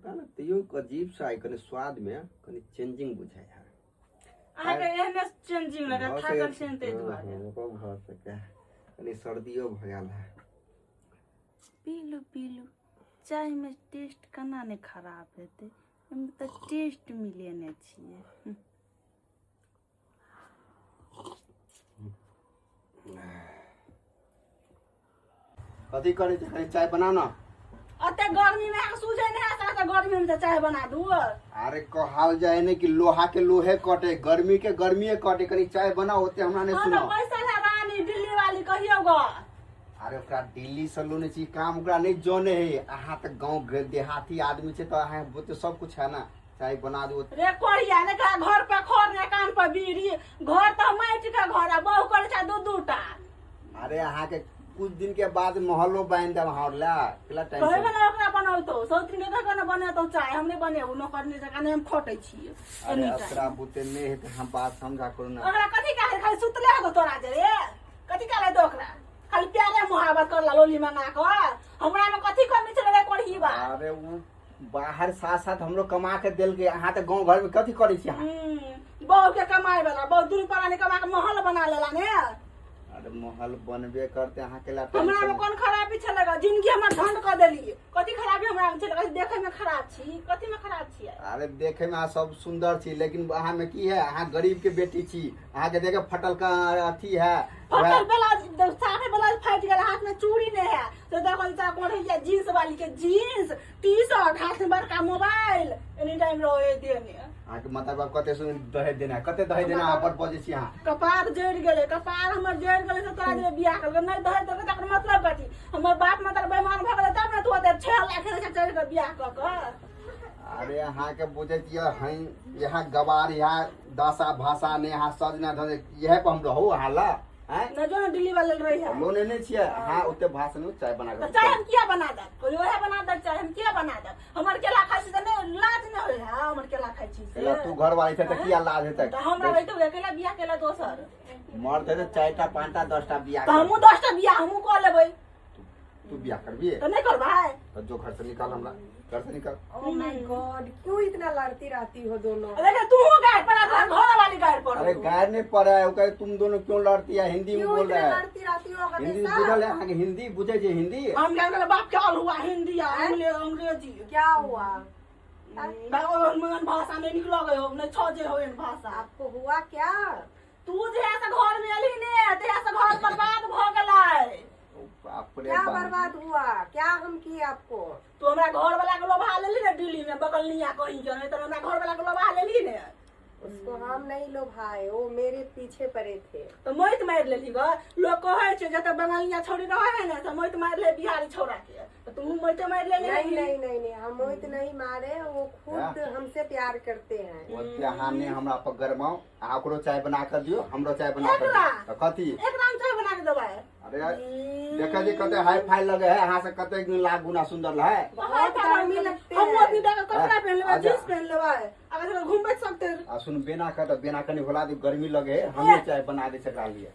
[SPEAKER 4] ना तैयो अजीब सा है, कनी स्वाद में कनी चेंजिंग बुझाय है।
[SPEAKER 1] अहाँके एहने चेंजिंग लगा
[SPEAKER 4] भऽ
[SPEAKER 1] थाकल
[SPEAKER 4] सकै-
[SPEAKER 1] छै ताहि दुआरे।
[SPEAKER 4] हाँ, ओहो भऽ सकै है। कनी सर्दियो भऽ गेल है।
[SPEAKER 1] पीलू पीलू, चायमे टेस्ट केना नहि खराब हेतै? एहिमे तऽ टेस्ट मिलेने छियै।
[SPEAKER 4] कथी करै छै? कनी चाय बना ना।
[SPEAKER 1] अते गर्मी में अहाँके सूझे नहि हैत, अते गर्मी में तऽ चाय बना दू?
[SPEAKER 4] अरे कहल जाय ने कि लोहा के लोहे कटे, गर्मी के गर्मीए कटे। कनी चाय बनाओ, ओते हमरा नहीं
[SPEAKER 1] हाँ तऽ
[SPEAKER 4] सुनाओ।
[SPEAKER 1] बैसल है रानी दिल्ली वाली, कहियौ गो।
[SPEAKER 4] अरे ओकरा दिल्ली से लोने छी, काम ओकरा नहीं जाने है। अहाँ तऽ गाँव देहाती आदमी छै, तऽ अहाँ बुते सब कुछ है ना। चाय बना दू।
[SPEAKER 1] रे कोरिया ने कहा, घर पर खर ने कान पर बीड़ी। घर तऽ माटि के घर आ बहु करै छै दू दूटा।
[SPEAKER 4] अरे अहाँ के कुछ दिन के बाद महलो बांधि देब अहाँ ला केला
[SPEAKER 1] कहै
[SPEAKER 4] टेंशन।
[SPEAKER 1] ने ओकरा बनौतो, सौतिन के कह ने बनेतौ चाय, हम नहि बनेबू, नौकर नहि जकाँ नहि हम खटै छियै।
[SPEAKER 4] अरे
[SPEAKER 1] एनी
[SPEAKER 4] ओकरा
[SPEAKER 1] टाइम
[SPEAKER 4] बुते नहीं है हम बात समझा करू ना।
[SPEAKER 1] ओकरा कथी कहै, खाली सुतले हेतौ तोरा जे रे, कथी कहले तो ओकरा? खाली प्यारे मोहब्बत करला लोली मंगा कऽ। हमरा में कथी कमी छलै रे कोढ़ी बा?
[SPEAKER 4] अरे उ बाहर साथ साथ हमरो कमा के देलकै। अहाँ तऽ गाँव घर में कथी करै छी अहाँ?
[SPEAKER 1] बहू के कमाए वाला बहू दुनू प्राणी कमा के महल बना लेला ने।
[SPEAKER 4] अरे महल बनबे करते, अहाँ के ला
[SPEAKER 1] हमरा में
[SPEAKER 4] टेंशन।
[SPEAKER 1] कोन खराबी छलै ग? जिंदगी हमर झंड कऽ देली। कथी खराबी हमरा में छलै? कथी देखै में खराब छी? कथी में खराब छियै?
[SPEAKER 4] अरे देखे में अहाँ सब सुंदर छी, लेकिन अहाँ में की है, अहाँ गरीब के बेटी छी। अहाँ के देखे फटल का अथी है।
[SPEAKER 1] फटल ब्लाउज साफे ब्लाउज फाटि गेल हाथ में चूड़ी नहीं है तो देखो चा कोन है जींस वाली के जींस टी शर्ट हाथ में बड़का मोबाइल एनी टाइम रहे देने।
[SPEAKER 3] अहाँके माता बाप कते सुन दहेज देना, कते दहेज देना, अहाँ बड़ बजै छी अहाँ।
[SPEAKER 1] कपार जड़ि गेलै, कपार हमर जड़ि गेलै से तोरा जे बियाह करबै नहि दहेज देलकै तकर मतलब कथी? हमर बाप माता बेमान भऽ गेलै तब ने तू ओते 6 लाख रुपया चढ़ि कऽ बियाह कऽ कऽ।
[SPEAKER 3] अरे अहाँके बुझै छियै हई यहाँ गवार, यहाँ दशा भाषा नहि, यहाँ सजना धज इएह पर हम रहू अहाँ ला आँय?
[SPEAKER 1] नहि जो ने दिल्ली वाले रही है।
[SPEAKER 3] लोन नहि छियै अहाँ ओते भाषण नहि, चाय बना
[SPEAKER 1] तऽ
[SPEAKER 3] कऽ
[SPEAKER 1] चाय हम किया बना देब? कहलियै ओहे बना देब चाय, हम किया बना देब? हमर केला खाइ छी तऽ नहि लाज नहि होइ है? हमर केला खाइ छी से
[SPEAKER 3] केला तू घर वाली छै तऽ किया लाज हेतै?
[SPEAKER 1] तऽ हमरा रहितो अकेला बियाह केला दोसर।
[SPEAKER 3] मर्द हेतै 4टा 5टा 10टा बियाह
[SPEAKER 1] तऽ हमहूँ 10टा बियाह हमहूँ कऽ लेबै।
[SPEAKER 3] तू बियाह करबी?
[SPEAKER 1] तऽ नहि करबै।
[SPEAKER 3] तऽ जो घर से निकाल, हमरा घर से निकाल।
[SPEAKER 5] ओ my God, क्यों इतना लड़ती रहती हो दोनों?
[SPEAKER 1] अरे तू गाय पर घर वाली गाय पर।
[SPEAKER 3] अरे गाय नहीं पड़ा है, वो कहे तुम दोनों क्यों लड़ती है, हिंदी में
[SPEAKER 5] क्यों
[SPEAKER 3] बोल
[SPEAKER 5] इतना
[SPEAKER 3] रहा है।
[SPEAKER 5] लड़ती रहती हो
[SPEAKER 3] हिंदी
[SPEAKER 5] हमेशा?
[SPEAKER 3] बुझल है अहाँके? हिंदी बुझै छै हिंदी?
[SPEAKER 1] हम क्या कहले बाप के हुआ हिंदी आ अंग्रेजी।
[SPEAKER 5] क्या हुआ?
[SPEAKER 1] भाई ओहन भाषा नहीं निकल गए हो, नहीं छो जे हो एहन भाषा।
[SPEAKER 5] आपको हुआ क्या?
[SPEAKER 1] तू जे से घर में एलही ने ते से घर बर्बाद भ गेलै।
[SPEAKER 3] बाप रे
[SPEAKER 5] क्या
[SPEAKER 3] बाप।
[SPEAKER 5] बर्बाद हुआ? क्या हम किए आपको?
[SPEAKER 1] तू हमरा घर वाला के लोभा लेली ने दिल्ली में बगलनिया कहीं के, नहीं तो हमरा घर वाला के लोभा लेली ने।
[SPEAKER 5] उसको हम नहीं लोभाए, वो मेरे पीछे पड़े थे।
[SPEAKER 1] तो मोइत मारि लेली ग। लोग कहै छै जतऽ बंगलिया छौड़ी रहै है ने तऽ मोइत मारि ले बिहारी छौड़ा के, तऽ तू मोइते मारि लेली।
[SPEAKER 5] नहीं नहीं नहीं नहीं, हम मोहित नहीं मारे, वो खुद हमसे प्यार करते हैं।
[SPEAKER 3] ओते अहाँ नहि हमरा पर गरमाउ। अहाँ ओकरो चाय बना कऽ दियौ, हमरो चाय बना कऽ
[SPEAKER 1] एकरा?
[SPEAKER 3] दियौ। तऽ कथी?
[SPEAKER 1] एकरा हम चाय बना के देबै?
[SPEAKER 3] अरे देखै छी कते हाई फाई लगे है, अहाँ से कते लाख गुना सुंदर है।
[SPEAKER 5] बहुत गर्मी लगते
[SPEAKER 1] हम
[SPEAKER 5] है।
[SPEAKER 1] अपनी के कपड़ा पहन लेबै,
[SPEAKER 3] अच्छा।
[SPEAKER 1] जींस पहन लेबै, अगर घूमबै सकते।
[SPEAKER 3] आ सुन, बेना कऽ तऽ बेना कनि होला दियौ, गर्मी लगे है, हमे चाय बना दै छै एकरा लिए।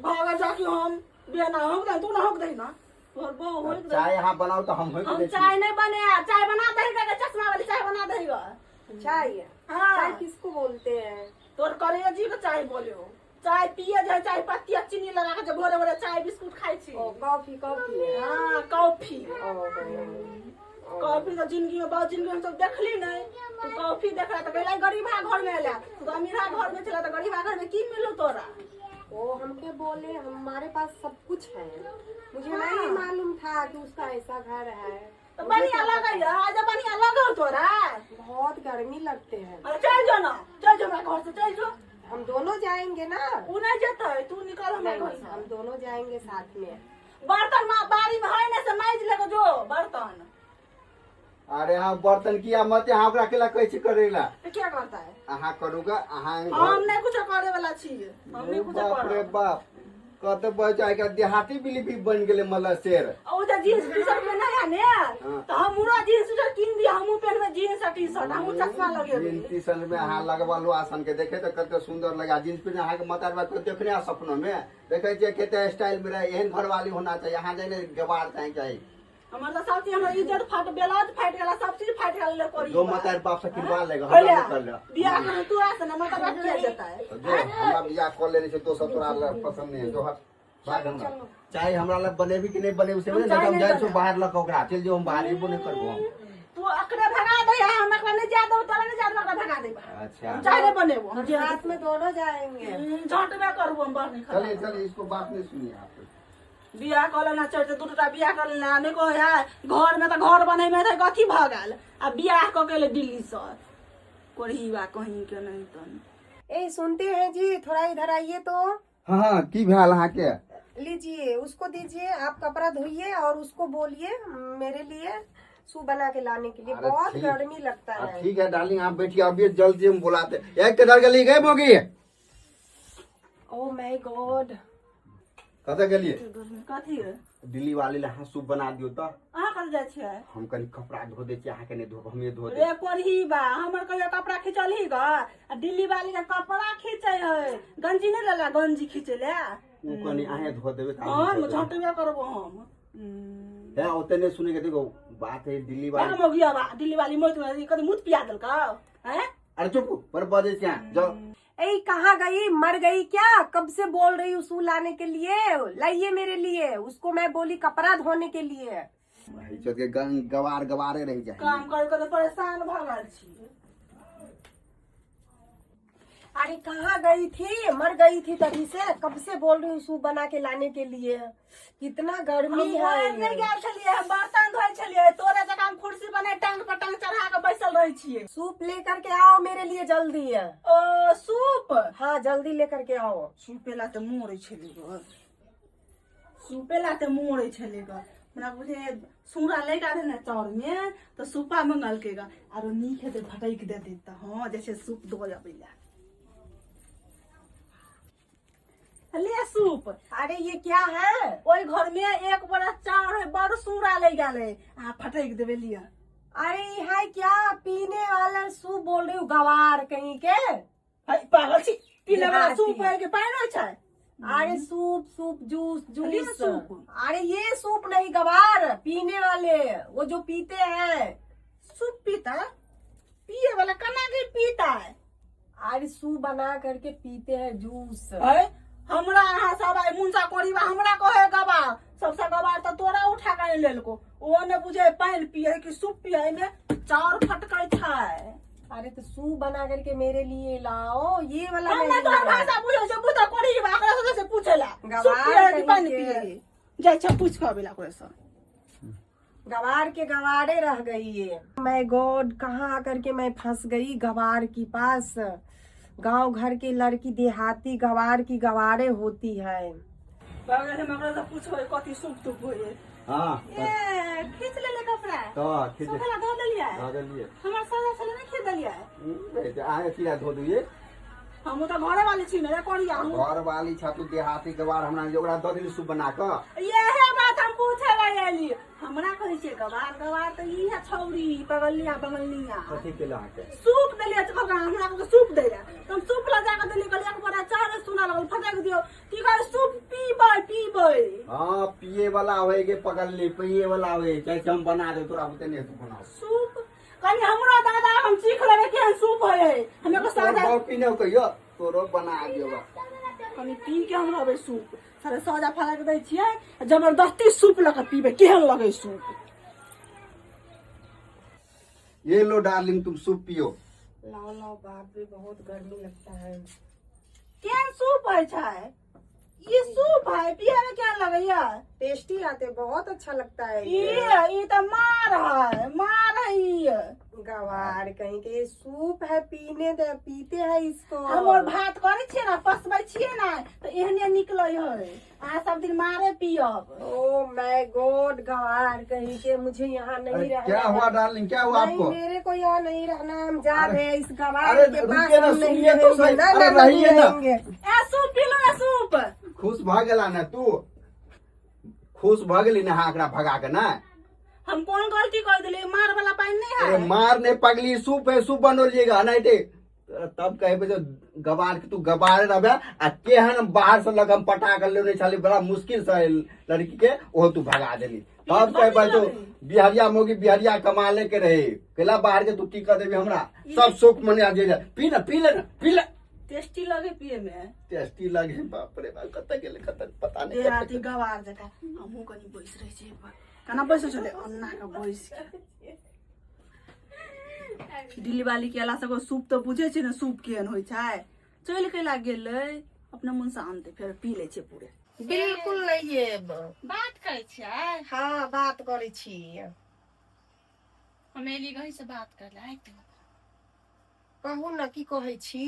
[SPEAKER 1] भागा जाके हम बेना होक दे, तू ना होक दे ना तोहर बहु होक दे।
[SPEAKER 3] चाय अहाँ बनाउ तऽ हम होइक
[SPEAKER 1] हम
[SPEAKER 3] दै छी।
[SPEAKER 1] चाय नहीं बने, चाय बना दही गे, चश्मा वाली चाय बना दही गे।
[SPEAKER 5] चाय?
[SPEAKER 1] हाँ।
[SPEAKER 5] चाय किसको बोलते हैं?
[SPEAKER 1] तोर करेजी के चाय बोलियो। चाय पिए जाए, चाय पत्ती आ चीनी लगा के जे भोरे भोरे चाय बिस्कुट खाइ छी।
[SPEAKER 5] ओ कॉफी, कॉफी।
[SPEAKER 1] हाँ, कॉफी।
[SPEAKER 5] ओ
[SPEAKER 1] कॉफी तऽ जिंदगी में बहुत जिंदगी में हम सब देखली नहीं। तू कॉफी देखला तऽ कहला गरीबा घर में एला, तू तऽ अमीरा घर में छला, तऽ गरीबा घर में की मिलू तोरा?
[SPEAKER 5] वो हमके बोले हमारे पास सब कुछ है। मुझे नहीं मालूम था कि उसका ऐसा घर है।
[SPEAKER 1] तऽ बढ़िया लगैया आज, बढ़िया लगौ तोरा?
[SPEAKER 5] बहुत गर्मी लगते हैं।
[SPEAKER 1] अरे चल जो ना, चल जो हमरा घर से चल जो।
[SPEAKER 5] हम दोनों जाएंगे ना।
[SPEAKER 1] उ नहीं जेतै, तू निकल हमरा
[SPEAKER 5] नहीं
[SPEAKER 1] घर
[SPEAKER 5] नहीं,
[SPEAKER 1] से।
[SPEAKER 5] हम दोनों जाएंगे साथ में।
[SPEAKER 1] बर्तन माँ बाड़ी में है ने से माइज लेके जो बर्तन।
[SPEAKER 3] अरे अहाँ बर्तन किया मत, अहाँ ओकरा केला कहै छी करै ला?
[SPEAKER 1] तो क्या करता है?
[SPEAKER 3] अहाँ करू गा अहाँ।
[SPEAKER 1] हम नहीं कुछ करे वाला छी, हम नहीं कुछ
[SPEAKER 3] बाप रे
[SPEAKER 1] करब।
[SPEAKER 3] बाप, कते बज आइ काल्हि देहाती बिली भी बनि गेलै मतलब शेर।
[SPEAKER 1] ओ जे जींस टी शर्ट में नहीं है ने तो हम उरा जींस टी शर्ट कीन दिया, हमहूँ पहनबे जींस आ टी शर्ट, हमहूँ चश्मा लगेबे।
[SPEAKER 3] जींस टी शर्ट में अहाँ लगबलो आसन के देखे तऽ कते सुंदर लगा। जींस पेंट अहाँके माता बाप के देखने आ सपनो में देखै छियै कते स्टाइल में रहे। एहन घरवाली होना चाहिए। अहाँ जाने गवार चाहे चाही।
[SPEAKER 1] हमर तऽ सब चीज, हमर इज्जत फाट, ब्लाउज फाटि गेल, सब चीज फाटि गेल ले करी।
[SPEAKER 3] जो माता बाप से किनवा लेगा, हमरा नहि कर ले।
[SPEAKER 1] बियाह करू तू आसे ने माता बाप किया जेतै?
[SPEAKER 3] तो जो हमरा बियाह कऽ लेने छै दोसर, तोरा लए पसंद नहीं है। जो हट, भाग। हमरा चाहे हमरा लग बनेबी कि नहीं बनेबी से
[SPEAKER 1] हम
[SPEAKER 3] नहीं,
[SPEAKER 1] चाय
[SPEAKER 3] हम
[SPEAKER 1] नहीं
[SPEAKER 3] जाइ छियौ
[SPEAKER 1] बनाएब।
[SPEAKER 3] बाहर लऽ कऽ ओकरा चलि जो, हम बाहर एबो नहि करबो हम।
[SPEAKER 1] तू अकरे भगा दे, हम एकरा नहीं जा देबो, तोरा नहीं जा देबो, एकरा भगा देबो।
[SPEAKER 3] अच्छा।
[SPEAKER 1] हम चाय नहीं बनेबो हम।
[SPEAKER 5] साथ में दोनों जाएंगे।
[SPEAKER 1] झटबे करबो हम, बड़ नहीं खराब।
[SPEAKER 3] चलिए चलिए, इसको बात नहीं सुनिए आप।
[SPEAKER 1] बियाह कऽ लेना चढ़ते 2 टा बियाह कऽ लेना नहि कहै है घरमे तऽ घर बनैमे तऽ कथी भऽ गेल आ बियाह कऽ के एलै दिल्लीसँ कोढ़ीबा कहीं के नहीं तन।
[SPEAKER 5] ए सुनते हैं जी, थोड़ा इधर आइए तो।
[SPEAKER 3] हाँ हाँ, की भेल अहाँके?
[SPEAKER 5] लीजिए, उसको दीजिए। आप कपड़ा धोइए और उसको बोलिए मेरे लिए सूप बना के लाने के लिए।
[SPEAKER 3] अरे
[SPEAKER 5] बहुत
[SPEAKER 3] ठीक।
[SPEAKER 5] गर्मी लगता
[SPEAKER 3] हाँ,
[SPEAKER 5] है।
[SPEAKER 3] ठीक है डार्लिंग, आप बैठिए, अभी जल्दी हम बुलाते। एक किधर गेली गए मोगी?
[SPEAKER 5] ओ my God.
[SPEAKER 3] कतऽ गेलिए?
[SPEAKER 1] कथी?
[SPEAKER 3] दिल्ली वाली ला अहाँ सूप बना दियौ तऽ।
[SPEAKER 1] अहाँ कतऽ जाइ छियै?
[SPEAKER 3] हम कनि कपड़ा धो दै छी, अहाँके नहि धोब, हमे धो
[SPEAKER 1] रे
[SPEAKER 3] देब।
[SPEAKER 1] कोढ़ी बा, हमर कहियो कपड़ा खिचलही ग? आ दिल्ली वाली के कपड़ा खींचे है, गंजी नहि लेला गंजी खींचे ले।
[SPEAKER 3] ओ कनि अहें धो देबै तऽ
[SPEAKER 1] हम
[SPEAKER 3] अहाँ धो देबै।
[SPEAKER 1] झटबे करबो हम।
[SPEAKER 3] है ओते नहि सुनै के, देखो बात है दिल्ली वाली।
[SPEAKER 1] मौगिया बा दिल्ली वाली मौत में कभी मुँह पिया देलकौ हैं?
[SPEAKER 3] अरे चुप पर बजै छी अहाँ जाउ।
[SPEAKER 5] ए कहाँ गई? मर गई क्या? कब से बोल रही हूँ सू लाने के लिए, लाइए मेरे लिए। उसको मैं बोली कपड़ा धोने के लिए।
[SPEAKER 3] इज्जत के गवार गवारे रहि जाइ।
[SPEAKER 1] काम कर कर परेशान भऽ गेल छी।
[SPEAKER 5] अरे कहाँ गई थी, मर गई थी तभी से, कब से बोल रही हूँ सूप बना के लाने के लिए। कितना गर्मी
[SPEAKER 1] हम
[SPEAKER 5] है।
[SPEAKER 1] मर नहि गेल छलियै, हम बर्तन धोइ छलियै। तोरे जकाँ हम कुर्सी बने टांग पर टांग चढ़ा के बैसल रहै छियै।
[SPEAKER 5] सूप लेकर के आओ मेरे लिए जल्दी।
[SPEAKER 1] ओ सूप?
[SPEAKER 5] हाँ, जल्दी लेकर के आओ।
[SPEAKER 1] सूपे ला तऽ मोड़ै छलै गो, सूपे ला तऽ मोड़ै छलै गो। हमरा बुझे सूरा ले के ने चाउर में तऽ सूपा मंगलकै ग, आरो नीक हेतै फटकि देतै तऽ। हँ, जे छै सूप दऽ अबै ला। ले सूप।
[SPEAKER 5] अरे ये क्या है?
[SPEAKER 1] ओहि घर में एक बोरा चाउर है, बड़ सूरा ले गेल है, अहाँ फटकि देबै लिअ।
[SPEAKER 5] अरे ये है क्या? पीने वाला सूप बोल रही हूँ, गवार कहीं के।
[SPEAKER 1] है, पागल छी, पीने वाला
[SPEAKER 5] देहाती।
[SPEAKER 1] सूप है कि पानि होइ छै?
[SPEAKER 5] अरे सूप सूप जूस
[SPEAKER 1] लिए
[SPEAKER 5] जूस।
[SPEAKER 1] सूप।
[SPEAKER 5] अरे ये सूप नहीं गवार, पीने वाले वो जो पीते हैं।
[SPEAKER 1] सूप पीता? पिए वाला केना के पीता है?
[SPEAKER 5] अरे सूप बना करके पीते हैं, जूस।
[SPEAKER 1] है, हमरा अहाँ सब आइ मुंसा कोरीबा हमरा कहे गवार, सबसे गवार तऽ तोरा उठा के आनि लेलको। ओ ने बुझे पानि पिए कि सूप पिए, एहिमे चाउर फटकै छै।
[SPEAKER 5] अरे तो सूप बना करके मेरे लिए लाओ, ये वाला
[SPEAKER 1] हम
[SPEAKER 5] नहीं
[SPEAKER 1] नहि तोहर
[SPEAKER 5] है।
[SPEAKER 1] भाषा बुझै छै, बुझ कोरीबा, एकरा सब से पूछे ला
[SPEAKER 5] गवार
[SPEAKER 1] सूप पिए कि
[SPEAKER 5] कहीं
[SPEAKER 1] पानि
[SPEAKER 5] के।
[SPEAKER 1] पिए। जाइ छै पूछ के अबै ला ओकरा से।
[SPEAKER 5] गवार के गवारे रह गई ये। मैं गॉड, कहाँ आकर के मैं फंस गई गवार की पास। गांव घर की लड़की देहाती गवार की गवारे होती है।
[SPEAKER 1] बाबा, हम ओकरा से पूछबै कथी सूप तूप होय।
[SPEAKER 3] हाँ।
[SPEAKER 1] ए, खींच लेले कपड़ा?
[SPEAKER 3] तऽ खींच।
[SPEAKER 1] सुखेला धो देलियै?
[SPEAKER 3] धो देलियै।
[SPEAKER 1] हमर सजा छलै, नहि खींच देलियै?
[SPEAKER 3] अहाँके किया धो दियै?
[SPEAKER 1] हमहूँ तऽ घरे वाली छी ने रे कोरिया, हमहूँ।
[SPEAKER 3] घर वाली छा तू, देहाती गवार। हमरा जे ओकरा दऽ देली सूप बना कऽ।
[SPEAKER 1] इहे बात हम पूछे ला एली। हमरा कहै छै गवार गवार, तऽ ई है छौरी बगलिया बगलिया।
[SPEAKER 3] कथी केला अहाँके?
[SPEAKER 1] सूप देलियै तऽ कहलकै हमरा कहलकै सूप दै लए, तऽ हम सूप लऽ जाकऽ देलियै। कहलियै एक बोरा चाउर सुना लगल, फटकि दियौ। की कहै सूप पीबै पीबै।
[SPEAKER 3] हाँ, पिए वाला होए गे पगलनी, पिए वाला होए। चाहे हम बना दे, तोरा बुते नहीं तू बनाओ।
[SPEAKER 1] सूप कनि हमरो दादा, हम सीख लेबै केहन सूप होइ है। हम एगो
[SPEAKER 3] तोर
[SPEAKER 1] सादा
[SPEAKER 3] बाप पीने कहियो तोरो बना दियो बा।
[SPEAKER 1] कनि पी के हम रहबै सूप। सारे सजा फलक दै छियै, जबरदस्ती सूप लऽ कऽ पीबै, केहन लगै सूप।
[SPEAKER 3] ये लो डार्लिंग, तुम सूप पियो।
[SPEAKER 5] लाओ लाओ, बाप रे, बहुत गर्मी लगता है।
[SPEAKER 1] केहन सूप होइ छै? ई सूप है, पिए में केहन लगैया?
[SPEAKER 5] टेस्टी आते, बहुत अच्छा लगता है।
[SPEAKER 1] ई
[SPEAKER 5] ये।
[SPEAKER 1] ई तऽ मार है, मार है ई।
[SPEAKER 5] गवार कहीं के, ये सूप है, पीने दे, पीते हैं इसको।
[SPEAKER 1] हम और भात करै छियै ने, पसबै छियै ने, तऽ एहने निकलै है। अहाँ सब दिन मारे पियब।
[SPEAKER 5] ओ my God, गवार कहीं के, मुझे यहाँ नहीं
[SPEAKER 3] अरे
[SPEAKER 5] रहना
[SPEAKER 3] क्या
[SPEAKER 5] है।
[SPEAKER 3] हुआ डार्लिंग, क्या हुआ
[SPEAKER 5] नहीं,
[SPEAKER 3] आपको?
[SPEAKER 5] मेरे को यहाँ नहीं रहना है, हम जा रहे हैं इस गवार
[SPEAKER 3] अरे
[SPEAKER 5] के पास।
[SPEAKER 3] रुकिए ना,
[SPEAKER 5] हम नहीं
[SPEAKER 3] सुनिए तो
[SPEAKER 5] रहेंगे।
[SPEAKER 3] सही।
[SPEAKER 5] ना
[SPEAKER 3] अरे
[SPEAKER 5] ना, नहीं
[SPEAKER 3] रहिए ना।
[SPEAKER 5] रहेंगे।
[SPEAKER 1] ए सूप पीलू ने सूप।
[SPEAKER 3] खुश भऽ गेला ने तू? खुश भऽ गेली ने अहाँ एकरा भगा के ना?
[SPEAKER 1] हम कोन गलती कर देलियै? मार वाला पानि नहीं
[SPEAKER 3] अरे
[SPEAKER 1] है।
[SPEAKER 3] मार नहीं पगली, सूप है, सूप बनौलिएगा नहीं ते तब कहबे जो गवार के तू गवार रहबे। आ केहन बाहर से लग हम पटा कर लेने छली बड़ा मुश्किल से लड़की के, ओहो तू भगा देली। तब कहबे जो बिहरिया मोगी बिहरिया कमा ले के रहे केला बाहर के, तू की कर देबी हमरा? सब सुख मने जे जा। पी ना, पी ले ना, पी ले।
[SPEAKER 1] टेस्टी लगे पिए में।
[SPEAKER 3] टेस्टी लगे। बाप रे बाप, कतऽ गेलै कतऽ पता नहीं।
[SPEAKER 1] देहाती गवार जकाँ हमहूँ कनि बैस रहै छियै पर। केना बैसै छलै अन्ना के बैस के। दिल्ली वाली के अयला सबके सूप तऽ बुझै छै ने सूप केहन होइ छै। चलि कैला गेलै? अपना मोनसँ आनतै, फेर पी लै छै पूरे।
[SPEAKER 5] बिल्कुल नहीं एब।
[SPEAKER 6] बात करै छियै?
[SPEAKER 5] हाँ, बात करै छी।
[SPEAKER 6] हम एली गही से बात कर ले।
[SPEAKER 5] कहू ने, की कहै छी?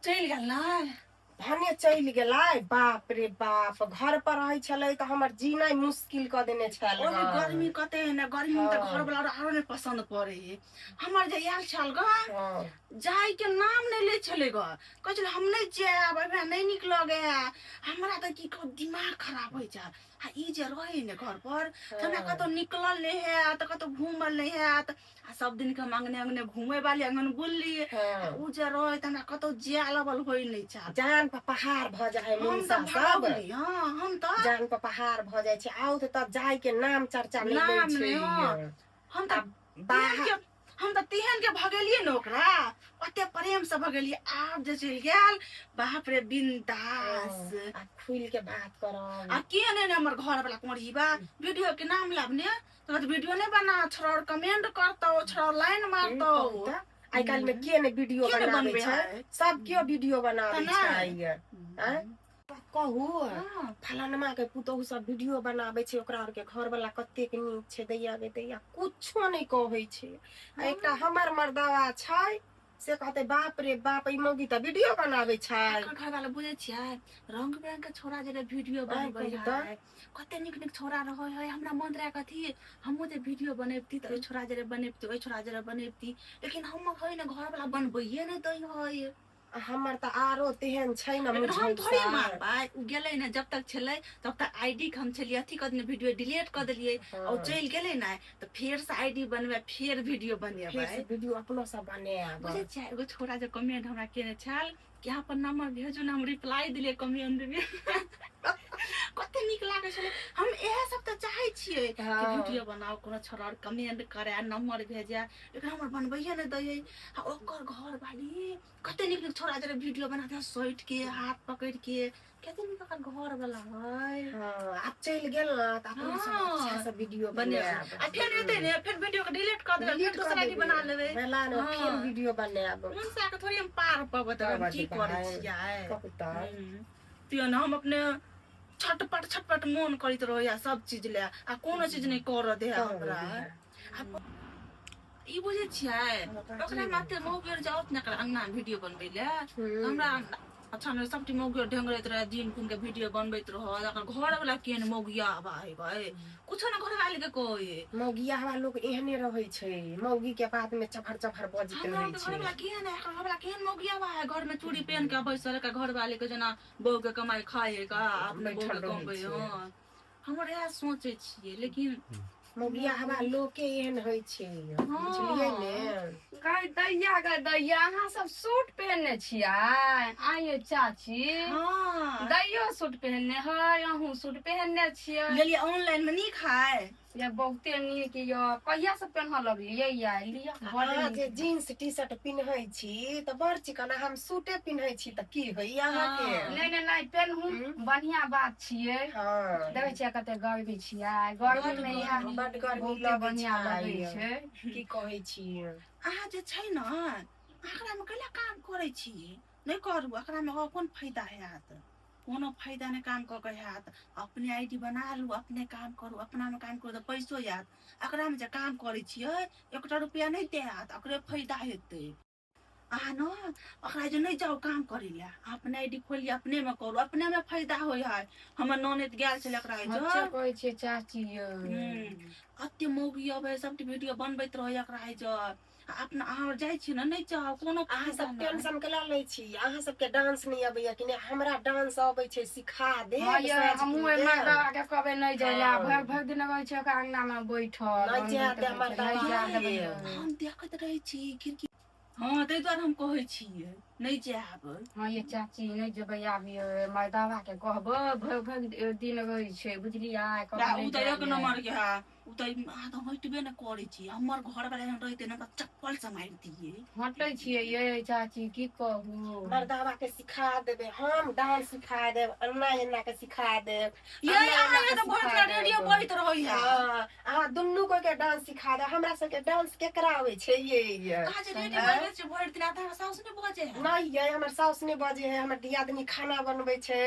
[SPEAKER 6] चलि गेल ने?
[SPEAKER 5] भने चलि गेलै। बाप रे बाप, घर पर रहै छलै तऽ हमर जीनाइ मुश्किल कऽ देने छल।
[SPEAKER 1] ओहिमे
[SPEAKER 5] हन।
[SPEAKER 1] गर्मी कते है ने, गर्मी में तऽ
[SPEAKER 5] हँ।
[SPEAKER 1] घर वाला आरो नहि पसन्द पड़े है। हमर जे आयल छल ग,
[SPEAKER 5] हँ।
[SPEAKER 1] जाय के नाम नहि लै छलै ग। कहै छलै हम नहि जायब, एहिबेरा नहि नीक लगै है। हमरा तऽ की कहू, दिमाग खराब होइ छै। आ ई जे रहै ने घर पर, तऽ हमरा कतौ निकलल नहि हैत, कतौ घूमल नहि हैत। आ सब दिन के हम अंगने अंगने घूमे वाली, अंगन बुलली।
[SPEAKER 5] हँ।
[SPEAKER 1] उ जे रहै तऽ हमरा कतौ जाय लबल होइ नहि छै।
[SPEAKER 5] जान पर पहाड़ भऽ जाइ है।
[SPEAKER 1] हम
[SPEAKER 5] मुनसा
[SPEAKER 1] तऽ
[SPEAKER 5] सब
[SPEAKER 1] भगौली। हँ, हम तऽ
[SPEAKER 5] जान पर पहाड़ भऽ जाइ छै। आउ तऽ तब जाय के नाम चर्चा नहि लै
[SPEAKER 1] नाम
[SPEAKER 5] छै।
[SPEAKER 1] नहि, हँ। हम तऽ
[SPEAKER 5] बाहर
[SPEAKER 1] तेहन के, हम तऽ तेहन के भगेलियै ने ओकरा, ओते प्रेम से भगेलियै। आब जे चलि गेल, बाप रे, बिंदास।
[SPEAKER 5] आ खुलि के बात करब।
[SPEAKER 1] आ के ने हमर घर वाला कोढ़ीबा वीडियो के नाम लाब ने तऽ कहत वीडियो नहि बना, छोड़ा कमेंट करतौ, छोड़ा लाइन मारतौ।
[SPEAKER 5] तऽ आइ काल्हि में के ने वीडियो
[SPEAKER 6] के ने
[SPEAKER 5] बनाबै
[SPEAKER 6] बनबै
[SPEAKER 5] छै
[SPEAKER 6] है?
[SPEAKER 5] सब केओ वीडियो बनाबै
[SPEAKER 6] तऽ नहि।
[SPEAKER 5] छै आँय? कहू
[SPEAKER 6] हँ।
[SPEAKER 5] फलानमा के पुतोहु सब वीडियो बनाबै छै ओकरा आर के घर वाला कतेक नीक छै दैया गे दैया कुछो नहि कहै छै आ एकटा हमर मर्दावा छै से कहते बाप रे बाप ई मौगी तऽ वीडियो बनाबै छै
[SPEAKER 6] एकर घर वाला बुझै छियै रंग बिरंग के छोरा जे वीडियो बनबै
[SPEAKER 5] कहू तऽ।
[SPEAKER 6] है कते नीक नीक छोरा रहै है हमरा मन रहै कथी हमहूँ जे वीडियो बनैबती तऽ ओहि छोरा जरे बनैबती ओहि छोरा जरे बनैबती लेकिन हमर है ने घर वाला बनबैये नहि दै है
[SPEAKER 5] आ हमर तऽ आरो तेहन छै ने
[SPEAKER 6] लेकिन हम थोड़े
[SPEAKER 5] मुझौसा।
[SPEAKER 6] मारबै ओ गेलै ने जब तक छलै तब तक आईडी के हम छलियै अथी कऽ देने वीडियो डिलीट कऽ देलियै
[SPEAKER 5] हाँ।
[SPEAKER 6] आ ओ चलि गेलै ने तऽ फेर से आईडी बनबै फेर वीडियो
[SPEAKER 5] फेर
[SPEAKER 6] बनेबै
[SPEAKER 5] से वीडियो अपनो सब बनायब
[SPEAKER 6] बुझै छियै एगो छोरा जे कमेंट हमरा केने छल कि अहाँ अपन नंबर भेजू ने हम रिप्लाई देलियै कमेंट मे कते नीक लागै छलै हम इएह सब तऽ चाहै छियै कि
[SPEAKER 5] हाँ।
[SPEAKER 6] वीडियो बनाउ कोनो छोरा और कमेंट करे नंबर भेजे लेकिन हमर बनबैये नहि दै आ ओकर घर वाली कते नीक नीक छोरा जरे वीडियो बना दे सटि के हाथ पकड़ि के कते नीक ओकर घर वाला है
[SPEAKER 5] हाँ, आब चलि गेल ने तऽ अपनो सब
[SPEAKER 6] हाँ।
[SPEAKER 5] अच्छा से वीडियो
[SPEAKER 6] बनेबै
[SPEAKER 5] बनायब
[SPEAKER 6] आ फेर एतै ने फेर वीडियो के डिलीट कऽ देबै फेर
[SPEAKER 5] डिलीट कऽ
[SPEAKER 6] दोसर आईडी
[SPEAKER 5] देबै।
[SPEAKER 6] बना लेबै
[SPEAKER 5] बेला ने
[SPEAKER 6] हाँ।
[SPEAKER 5] फेर वीडियो बनायब
[SPEAKER 6] मनसा के थोड़ी हम पार पबै तऽ हम की करै छियै
[SPEAKER 5] कहू तऽ
[SPEAKER 6] तियो ने हम अपने छटपट छटपट मोन करैत रहैया सब चीज ले आ कोनो चीज नहि करऽ दे हमरा ई बुझै छियै ओकरा माते मौगी आर जाओत ने एकरा अंगना मे वीडियो बनबै ले हमरा अच्छा ने सबटी मौगी आर ढेंगरैत रहे दिन खुन के वीडियो बनबैत रहत एकर घर वाला केहन मौगिया हवा है भाई कुछो ने घर वाली के कोई
[SPEAKER 5] मौगिया हवा लोग एहने रहै छै मौगी के बात में चफर चफर बजैत
[SPEAKER 6] हमरा
[SPEAKER 5] रहै
[SPEAKER 6] के
[SPEAKER 5] छै
[SPEAKER 6] घर वाला केहन है एकर घर वाला केहन मौगिया हवा है घर में चूड़ी पहन के बैसल एकर घर वाले के जेना बहू के कमाई खाए है का अपने बहू
[SPEAKER 5] बैठल
[SPEAKER 6] के
[SPEAKER 5] रहै
[SPEAKER 6] कमबै
[SPEAKER 5] छै।
[SPEAKER 6] हँ हमर इएह सोचै छियै लेकिन
[SPEAKER 5] मौगिया हवा लोग के एहन होइ छै बुझलियै ने
[SPEAKER 7] गै दैया गै दैया अहाँ सब सूट पहिनने छियै आइये चाची
[SPEAKER 6] हँ
[SPEAKER 7] दैयो सूट पहिनने है अहूँ सूट पहिनने छियै
[SPEAKER 6] लेलियै ऑनलाइन में नीक है
[SPEAKER 7] ये बहुते नीक यऽ कहिया से पेन्हऽ लगलियै या लिअ बड़
[SPEAKER 5] अहाँ
[SPEAKER 7] नीक।
[SPEAKER 5] जे जींस टी शर्ट पिन्है छी तऽ बड़ चिकन आ हम सूटे पिन्है छी तऽ की होइया अहाँके
[SPEAKER 7] नहि नहि नहि पेन्हू बढ़िया बात छियै
[SPEAKER 5] हँ
[SPEAKER 7] देखै छियै कते गर्मी छियै गर्मी मे इएह
[SPEAKER 5] बड गर्मी
[SPEAKER 7] बहुते
[SPEAKER 5] लगै
[SPEAKER 7] बढ़िया लगै
[SPEAKER 5] छै
[SPEAKER 7] छै
[SPEAKER 5] की कहै छी
[SPEAKER 6] अहाँ जे छै ने एकरामे कैला काम करै छी नहि करू एकरामे और कोन फायदा हैत कोनो फायदा नहि काम कऽ के हैत अपने I D बना लू अपने काम करू अपनामे काम करू तऽ पैसो आयत एकरामे जे काम करै छियै एकटा रुपैआ नहि देत ओकरे फायदा हेतै अहाँ ने ओकरा जे नहि जाउ काम करै लए अपने I D खोलियै अपनेमे करू अपनेमे फायदा होइ है हमर ननैद गेल छलै एकरा
[SPEAKER 7] अच्छा
[SPEAKER 6] एहिजर
[SPEAKER 7] कहै छियै चाची यै
[SPEAKER 6] कते मौगी अबै सबटे वीडियो बनबैत रहै एकरा एहिजर आ अपना अहाँ जाइ छी ने नहि चाहब कोनो
[SPEAKER 5] अहाँ
[SPEAKER 6] फायदा
[SPEAKER 5] सब
[SPEAKER 6] नहि।
[SPEAKER 5] टेंशन केला लै छी अहाँ सबके डांस नहि अबैया कि नहि हमरा डांस अबै छै सिखा देब
[SPEAKER 7] हँ यै
[SPEAKER 5] साँझ
[SPEAKER 7] हमहूँ
[SPEAKER 5] खुन
[SPEAKER 7] ओहि
[SPEAKER 5] के।
[SPEAKER 7] मर्दबा के कहबै नहि जाइ लए
[SPEAKER 5] हँ।
[SPEAKER 7] भरि भरि दिन रहै छै ओकरा अंगना मे बैठल
[SPEAKER 5] नहि जाय देब मर्दबा
[SPEAKER 7] नहि जाय देबै
[SPEAKER 5] के।
[SPEAKER 6] हम देखैत रहै छी खिड़की हँ ताहि दुआरे हम कहै छियै नहि जायब
[SPEAKER 7] हँ ये चाची नहि जेबै आब ये मर्दबा के कहबै भरि भरि दिन रहै छै बुझलियै कहबै
[SPEAKER 6] उ
[SPEAKER 7] नहि
[SPEAKER 6] तऽ
[SPEAKER 7] जाय
[SPEAKER 6] एक
[SPEAKER 7] लए।
[SPEAKER 6] नंबर के है उ तऽ अहाँ तऽ हटबे नहि करै छी हमर घर वाला एहन रहितै ने तऽ चप्पल से मारि दियै
[SPEAKER 7] हटै छियै यै चाची की कहू
[SPEAKER 5] मर्दावा के सिखा देबै हम डांस सिखा देब अन्ना एन्ना के सिखा देब
[SPEAKER 6] ये
[SPEAKER 5] अन्ना
[SPEAKER 6] अहाँ
[SPEAKER 5] एन्ना
[SPEAKER 6] के
[SPEAKER 5] के
[SPEAKER 6] तऽ
[SPEAKER 5] सिखा
[SPEAKER 6] भरि दिना
[SPEAKER 5] देब।
[SPEAKER 6] रेडियो बजैत रहैया
[SPEAKER 5] हँ, अहाँ दुनू कोइ के डांस सिखा देब हमरा सबके डांस केकरा आबै छै ये ये
[SPEAKER 6] अहाँ जे रेडियो बजबै छियै भरि दिना तऽ हमर साउस नहि बजै है
[SPEAKER 5] नहि ये हमर साउस नहि बजै है हमर दियादनी खाना बनबै छै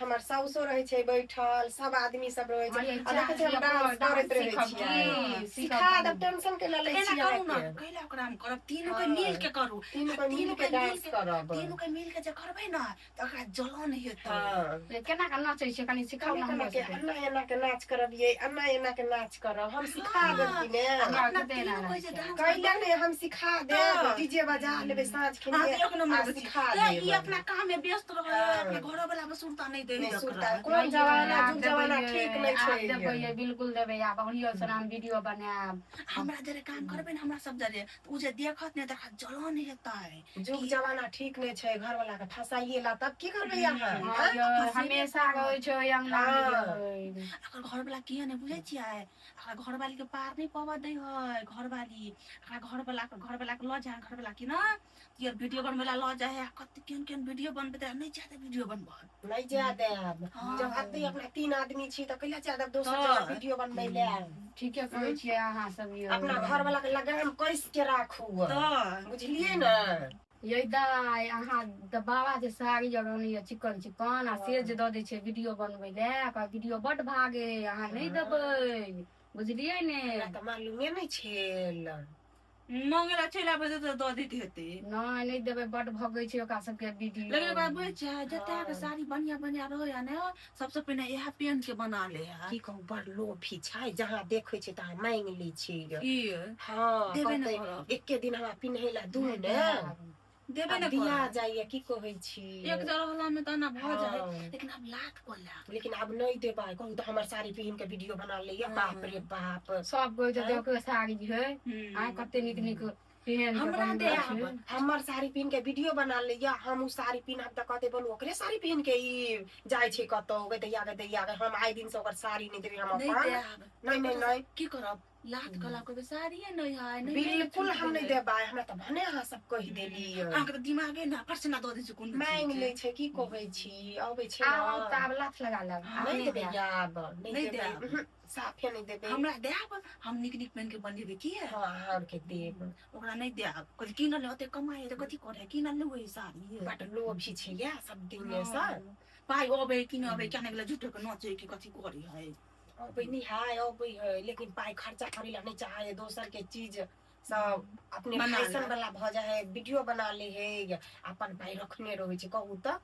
[SPEAKER 5] हमर साउसो रहै छै बैठल सब आदमी सब रहै छै
[SPEAKER 7] हँ,
[SPEAKER 5] आ देखै छियै हम डांस करैत रहै
[SPEAKER 7] सीखब
[SPEAKER 5] छियै
[SPEAKER 7] की?
[SPEAKER 5] सिखा देब टेंशन के लै
[SPEAKER 6] एना
[SPEAKER 5] छी
[SPEAKER 6] करू ने
[SPEAKER 5] अहाँके
[SPEAKER 6] कैला ओकरा हम करब तीनू के मिल के करू
[SPEAKER 5] तीनू के मिल के डांस करब
[SPEAKER 6] तीनू के मिल के जे करबै ने तऽ ओकरा जलन हेतै
[SPEAKER 5] हँ
[SPEAKER 7] ये केना के नाचै छियै कनि सिखाउ
[SPEAKER 5] केना
[SPEAKER 7] ने
[SPEAKER 5] केना
[SPEAKER 7] हमरो
[SPEAKER 5] के
[SPEAKER 7] सबके
[SPEAKER 5] अन्ना एना के नाच करब ये अन्ना एना के नाच करब हम सिखा देब कि ने
[SPEAKER 7] हमरा
[SPEAKER 6] अपना
[SPEAKER 7] कते
[SPEAKER 6] तीनू
[SPEAKER 7] एना
[SPEAKER 6] कोइ जे
[SPEAKER 7] नाचै।
[SPEAKER 6] डांस
[SPEAKER 5] कैला ने हम सिखा देब
[SPEAKER 6] तऽ।
[SPEAKER 5] डीजे बजा लेबै साँझ
[SPEAKER 6] अहाँ
[SPEAKER 5] खिन
[SPEAKER 6] तऽ एक नंबर
[SPEAKER 5] आ
[SPEAKER 6] के छी।
[SPEAKER 5] सिखा
[SPEAKER 6] तऽ ई
[SPEAKER 5] देब
[SPEAKER 6] अपना काम में व्यस्त रहै
[SPEAKER 5] हँ।
[SPEAKER 6] अपना घरो वाला में सुरता नहि दै
[SPEAKER 5] नहि
[SPEAKER 6] है
[SPEAKER 5] सुरता
[SPEAKER 6] ओकरा।
[SPEAKER 5] कोन जमाना
[SPEAKER 7] आब
[SPEAKER 5] जुग जमाना
[SPEAKER 7] देबै
[SPEAKER 5] ठीक
[SPEAKER 7] ये,
[SPEAKER 5] नहि
[SPEAKER 7] आब
[SPEAKER 5] छै
[SPEAKER 7] देबै ये, बिल्कुल देबै आब अहियो से हम वीडियो बनायब
[SPEAKER 6] हमरा जरे काम करबै ने हमरा सब जरे तऽ उ जे देखत ने तकरा जलन हेतै
[SPEAKER 5] जुग जमाना ठीक नहि छै घर वाला के फंसाइए ला तब की करबै अहाँ
[SPEAKER 7] हँ
[SPEAKER 5] आँय?
[SPEAKER 7] ये, हमेशा रहै छै ओहि अंगना मे
[SPEAKER 5] हँ।
[SPEAKER 7] ये।
[SPEAKER 6] अकर घरवाला किया नहि बुझै छियै अकरा घरवाली के पार नहि पबऽ दै है घरवाली अकरा घरवाला के घरवाला के लऽ जाय घरवाला की ना ये वीडियो बनबै ला लऽ जाय है कते केहन केहन वीडियो बनबै नहि चाहते वीडियो बनबऽ
[SPEAKER 5] नहि जाय देब
[SPEAKER 6] हँ।
[SPEAKER 5] जब अते अपना तीन आदमी छी तऽ कैला जाय देब दोसर
[SPEAKER 6] तऽ।
[SPEAKER 5] जगह वीडियो बनबै लए
[SPEAKER 7] ठीके कहै छियै अहाँ सब यौ।
[SPEAKER 5] अपना घर वाला के लगाम कस के राखू।
[SPEAKER 6] तऽ
[SPEAKER 5] बुझलियै ने?
[SPEAKER 7] यै दाइ, अहाँ तऽ बाबा जे साड़ी आर अनैया चिकन चिकन आ से जे दऽ दै छै वीडियो बनबै लए, ओकर वीडियो बड्ड भागे। अहाँ नहि देबै, बुझलियै ने?
[SPEAKER 5] हमरा तऽ मालूमे नहि छेल।
[SPEAKER 6] मंगे ला चलि आबै तऽ दऽ दैत हेतै।
[SPEAKER 7] नहि, नहि देबै, बड्ड भगै छै ओकरा सबके वीडियो।
[SPEAKER 6] लेकिन ओकरा बुझै छै, जतेक साड़ी बढ़िया बढ़िया रहै है ने, सबसे पहिने इएह पेन के बना ले है।
[SPEAKER 5] की कहू, बड़ लोभी छै, जहाँ देखै छै तहाँ मांगि लै छै।
[SPEAKER 6] की?
[SPEAKER 5] हँ।
[SPEAKER 6] देबे ने
[SPEAKER 5] कहतै,
[SPEAKER 6] करब।
[SPEAKER 5] एके दिन हमरा पिन्है ला दू ने।
[SPEAKER 6] देबे
[SPEAKER 5] आब
[SPEAKER 6] ने
[SPEAKER 5] दिया
[SPEAKER 6] करब।
[SPEAKER 5] जाइए, की कहै छी।
[SPEAKER 6] एक जगह में तऽ एना भऽ जाइ।
[SPEAKER 5] हँ।
[SPEAKER 6] लेकिन आब लात कऽ लेब।
[SPEAKER 5] लेकिन आब नहि देबै। कहू तऽ, हमर साड़ी पहिन के वीडियो बना लैया, बाप रे बाप।
[SPEAKER 7] सब कहै छै ओकरे साड़ी है। आइ कते नीक नीक पहिन के
[SPEAKER 6] हमरा
[SPEAKER 7] बनबै
[SPEAKER 6] देब।
[SPEAKER 7] छै।
[SPEAKER 5] हमर साड़ी पहिन के वीडियो बना लैया। हम उ साड़ी पहिनब तऽ कहतै, बोलू ओकरे साड़ी पहिन के ई जाइ छै कतौ। गे दैया, गे दैया गे, हम आइ दिन से ओकर साड़ी नहि देबै। हम
[SPEAKER 6] नहि
[SPEAKER 5] अपन
[SPEAKER 6] देब।
[SPEAKER 5] नहि नहि नहि।
[SPEAKER 6] की करब, लात कला कहबै साड़िए नहि है, नहि।
[SPEAKER 5] बिल्कुल हम नहि देबै। हमरा तऽ भने अहाँ सब कहि देलियै।
[SPEAKER 6] अहाँके तऽ दिमागे ने फर्सना दऽ दै छै कोनो
[SPEAKER 5] मांगि
[SPEAKER 6] चीज।
[SPEAKER 5] लै छै, की कहै छी, अबै छै
[SPEAKER 7] आब आउ
[SPEAKER 5] ने।
[SPEAKER 7] तऽ आब लात लगा लेब, आब
[SPEAKER 5] नहि
[SPEAKER 7] नहि
[SPEAKER 5] देबै।
[SPEAKER 7] देब।
[SPEAKER 5] आब नहि
[SPEAKER 6] नहि
[SPEAKER 5] देबै।
[SPEAKER 6] देब।
[SPEAKER 5] उहुं, साफे नहि देबै।
[SPEAKER 6] हमरा देब, हम नीक नीक पहिन के बनेबै की।
[SPEAKER 5] हँ, अहाँ आरके देब।
[SPEAKER 6] ओकरा नहि देब। कथी कीनल ओते कमाइ तऽ कथी करे कीनल नहि ओहि साड़ी।
[SPEAKER 5] बड लोभी छै या सब दिने सँ।
[SPEAKER 6] पाइ अबै कि नहि अबै, क्या नहि गेलै, झूठे के नचे कि कथी करे है।
[SPEAKER 5] अबै नहि है, अबै है, लेकिन पाइ खर्चा करै ला नहि चाहे है। दोसर के चीज सब अपने
[SPEAKER 6] बना
[SPEAKER 5] फैशन
[SPEAKER 6] ले।
[SPEAKER 5] वाला भऽ जाइ है, वीडियो बना ले है, अपन पाइ रखने रहै छै। कहू तऽ।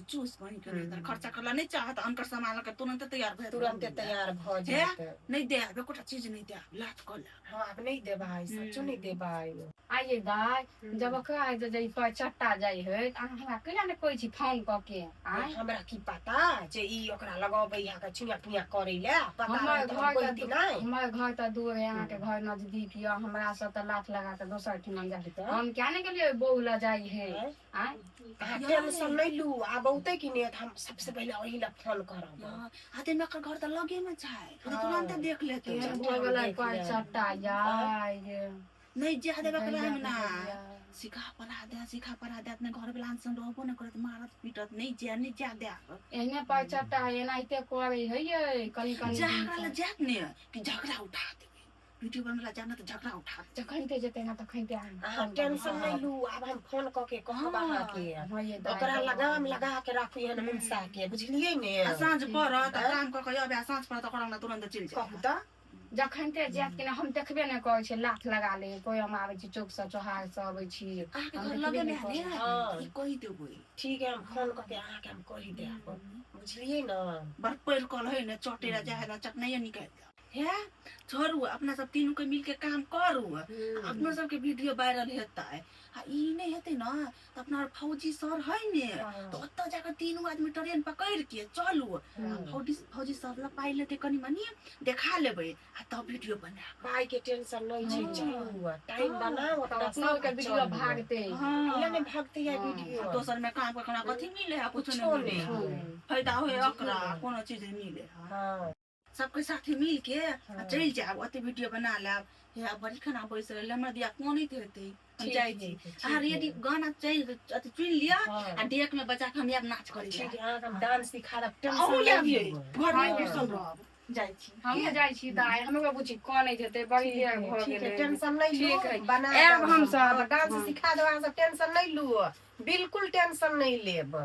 [SPEAKER 6] चूस कहीं के नहि खर्चा करला नहि चाहत, अनकर सामान लऽ के तुरंत तैयार भए
[SPEAKER 5] तुरन्ते तैयार भऽ जायत।
[SPEAKER 6] नहि देब, एकोटा चीज नहि देब, लात कऽ लेब।
[SPEAKER 5] हँ, आब नहि देबै, सचो नहि देबै।
[SPEAKER 7] आइये दाइ, जब ओकरा जे जे पर चट्टा जाइ है तऽ अहाँ हमरा केना ने कहै छी फोन कऽ के आँय?
[SPEAKER 5] हमरा की पता जे ई ओकरा लगबै है के चुइया पुइया करै ले। पता
[SPEAKER 7] हमर
[SPEAKER 5] रहै तऽ हम
[SPEAKER 7] घर
[SPEAKER 5] कहिती
[SPEAKER 7] तऽ
[SPEAKER 5] नहि।
[SPEAKER 7] हमर घर तऽ दूर है, अहाँके घर नजदीक यऽ। हमरा सब तऽ लात लगा कऽ दोसर ठिना जाइ।
[SPEAKER 5] तऽ?
[SPEAKER 7] हम क्या ने गेलियै बहू लऽ जाइ है।
[SPEAKER 5] आँय?
[SPEAKER 7] आँय?
[SPEAKER 5] अहाँ टेंशन नहि लू। आब औतै कि नहि तऽ हम सबसे पहिले ओही लए फोन करब।
[SPEAKER 6] हाथे में एकर घर तऽ लगे में छै, ओ तऽ तुरंते देख लेतै।
[SPEAKER 7] केहन भऽ गेलै पर चट्टा यार।
[SPEAKER 6] नहि जा देबै एकरा अंगना। सिखा पढ़ा दे, सिखा पढ़ा दे अपने घर वाला संग रहबो नहि करत, मारत पीटत। नहि जा, नहि जा देब।
[SPEAKER 7] एहने पर चट्टा एनाहिते करै है यै कनि कनि
[SPEAKER 6] झगड़ा
[SPEAKER 7] दिन
[SPEAKER 6] लए
[SPEAKER 7] पर।
[SPEAKER 6] जायत ने कि झगड़ा उठा देबै। वीडियो बनबे जायब ने तऽ झगड़ा उठा देबै।
[SPEAKER 7] जखन ते जेतै ने तखन ते
[SPEAKER 5] अहाँ टेंशन नहि लू। आब हम फोन कऽ के कहब अहाँके।
[SPEAKER 7] हँ यै दाइ।
[SPEAKER 5] ओकरा लगाम लगा के राखू एहन मुनसा के, बुझलियै ने?
[SPEAKER 6] आ साँझ पड़त आ काम कऽ के अबै आ साँझ पड़त ओकर अंगना तुरंत चलि जायब।
[SPEAKER 5] कहू तऽ।
[SPEAKER 7] जखन ते जायत कि ने, हम देखबे नहि करै छियै। लात लगा ले कोइ, हम आबै छी चौक से, चौहार से अबै छी।
[SPEAKER 6] अहाँके
[SPEAKER 7] हम
[SPEAKER 6] घर
[SPEAKER 7] देखबे
[SPEAKER 6] लगे
[SPEAKER 7] नहि
[SPEAKER 6] मे है
[SPEAKER 7] करै
[SPEAKER 6] ने?
[SPEAKER 5] हँ।
[SPEAKER 6] ई कहि देबै।
[SPEAKER 5] ठीक है, हम फोन कऽ के अहाँके हम कहि देब, बुझलियै ने?
[SPEAKER 6] बड़ पैर कल है ने, चटे ला जाए है ने, चटनाइए निकालि देब हे। छोड़ू, अपना सब तीनू के मिल के काम करू, अपनो सबके वीडियो वायरल हेतै। आ ई नहि हेतै ने तऽ अपना आर फौजी सर है ने, तऽ ओतऽ जाकऽ तीनू आदमी ट्रेन पकड़ि के चलू आ फौजी फौजी सर लग पाइ लेतै, कनि मनि देखा लेबै आ तब वीडियो बनायब।
[SPEAKER 5] पाइ के टेंशन नहि छै। चलू, टाइम बनाउ
[SPEAKER 7] तब
[SPEAKER 5] अपना
[SPEAKER 7] अपनो
[SPEAKER 5] सब
[SPEAKER 7] के
[SPEAKER 5] आ
[SPEAKER 7] वीडियो
[SPEAKER 5] चलू।
[SPEAKER 7] भागतै।
[SPEAKER 5] इला नहि भागतै या
[SPEAKER 7] हँ।
[SPEAKER 5] वीडियो।
[SPEAKER 6] आ दोसर में काम करना कथी मिले है? कुछो
[SPEAKER 5] कुछो
[SPEAKER 6] नहीं मिले
[SPEAKER 5] नहि।
[SPEAKER 6] है। फायदा होए ओकरा कोनो चीज नहीं मिले है।
[SPEAKER 5] हँ।
[SPEAKER 6] सबके साथे मिल के आ चलि जायब, ओते वीडियो बना लेब। हे आब बड़ी खाना बैस रहल, हमरा दिया कोनैत हेतै। हम
[SPEAKER 5] ठीक
[SPEAKER 6] जाइ
[SPEAKER 5] है,
[SPEAKER 6] छी।
[SPEAKER 5] ठीक
[SPEAKER 6] अहाँ
[SPEAKER 5] है।
[SPEAKER 6] रेडी गाना चुनि अथी चुनि लिअ
[SPEAKER 5] हँ।
[SPEAKER 6] आ डेक में बजा के हम आब नाच करै
[SPEAKER 5] ठीक है, अहाँके हम डांस सिखा देब,
[SPEAKER 6] अहूँ
[SPEAKER 5] टेंशन नहि
[SPEAKER 6] आबियै।
[SPEAKER 5] लिअ।
[SPEAKER 6] घर में
[SPEAKER 7] हँ।
[SPEAKER 6] घुसल रहब, जाइ छी।
[SPEAKER 7] हमहूँ जाइ छी दाइ, हमरो बुझी कनैत हेतै, बड़ी देर भऽ
[SPEAKER 5] ठीक है,
[SPEAKER 7] गेलै।
[SPEAKER 5] टेंशन नहीं
[SPEAKER 7] ठीक
[SPEAKER 5] लू।
[SPEAKER 7] है।
[SPEAKER 5] बना
[SPEAKER 7] आयब
[SPEAKER 5] देब
[SPEAKER 7] हमसब।
[SPEAKER 5] हाँ, डांस
[SPEAKER 7] हाँ।
[SPEAKER 5] सिखा देब। अहाँ सब टेंशन नहीं लू, बिल्कुल टेंशन नहीं लेब।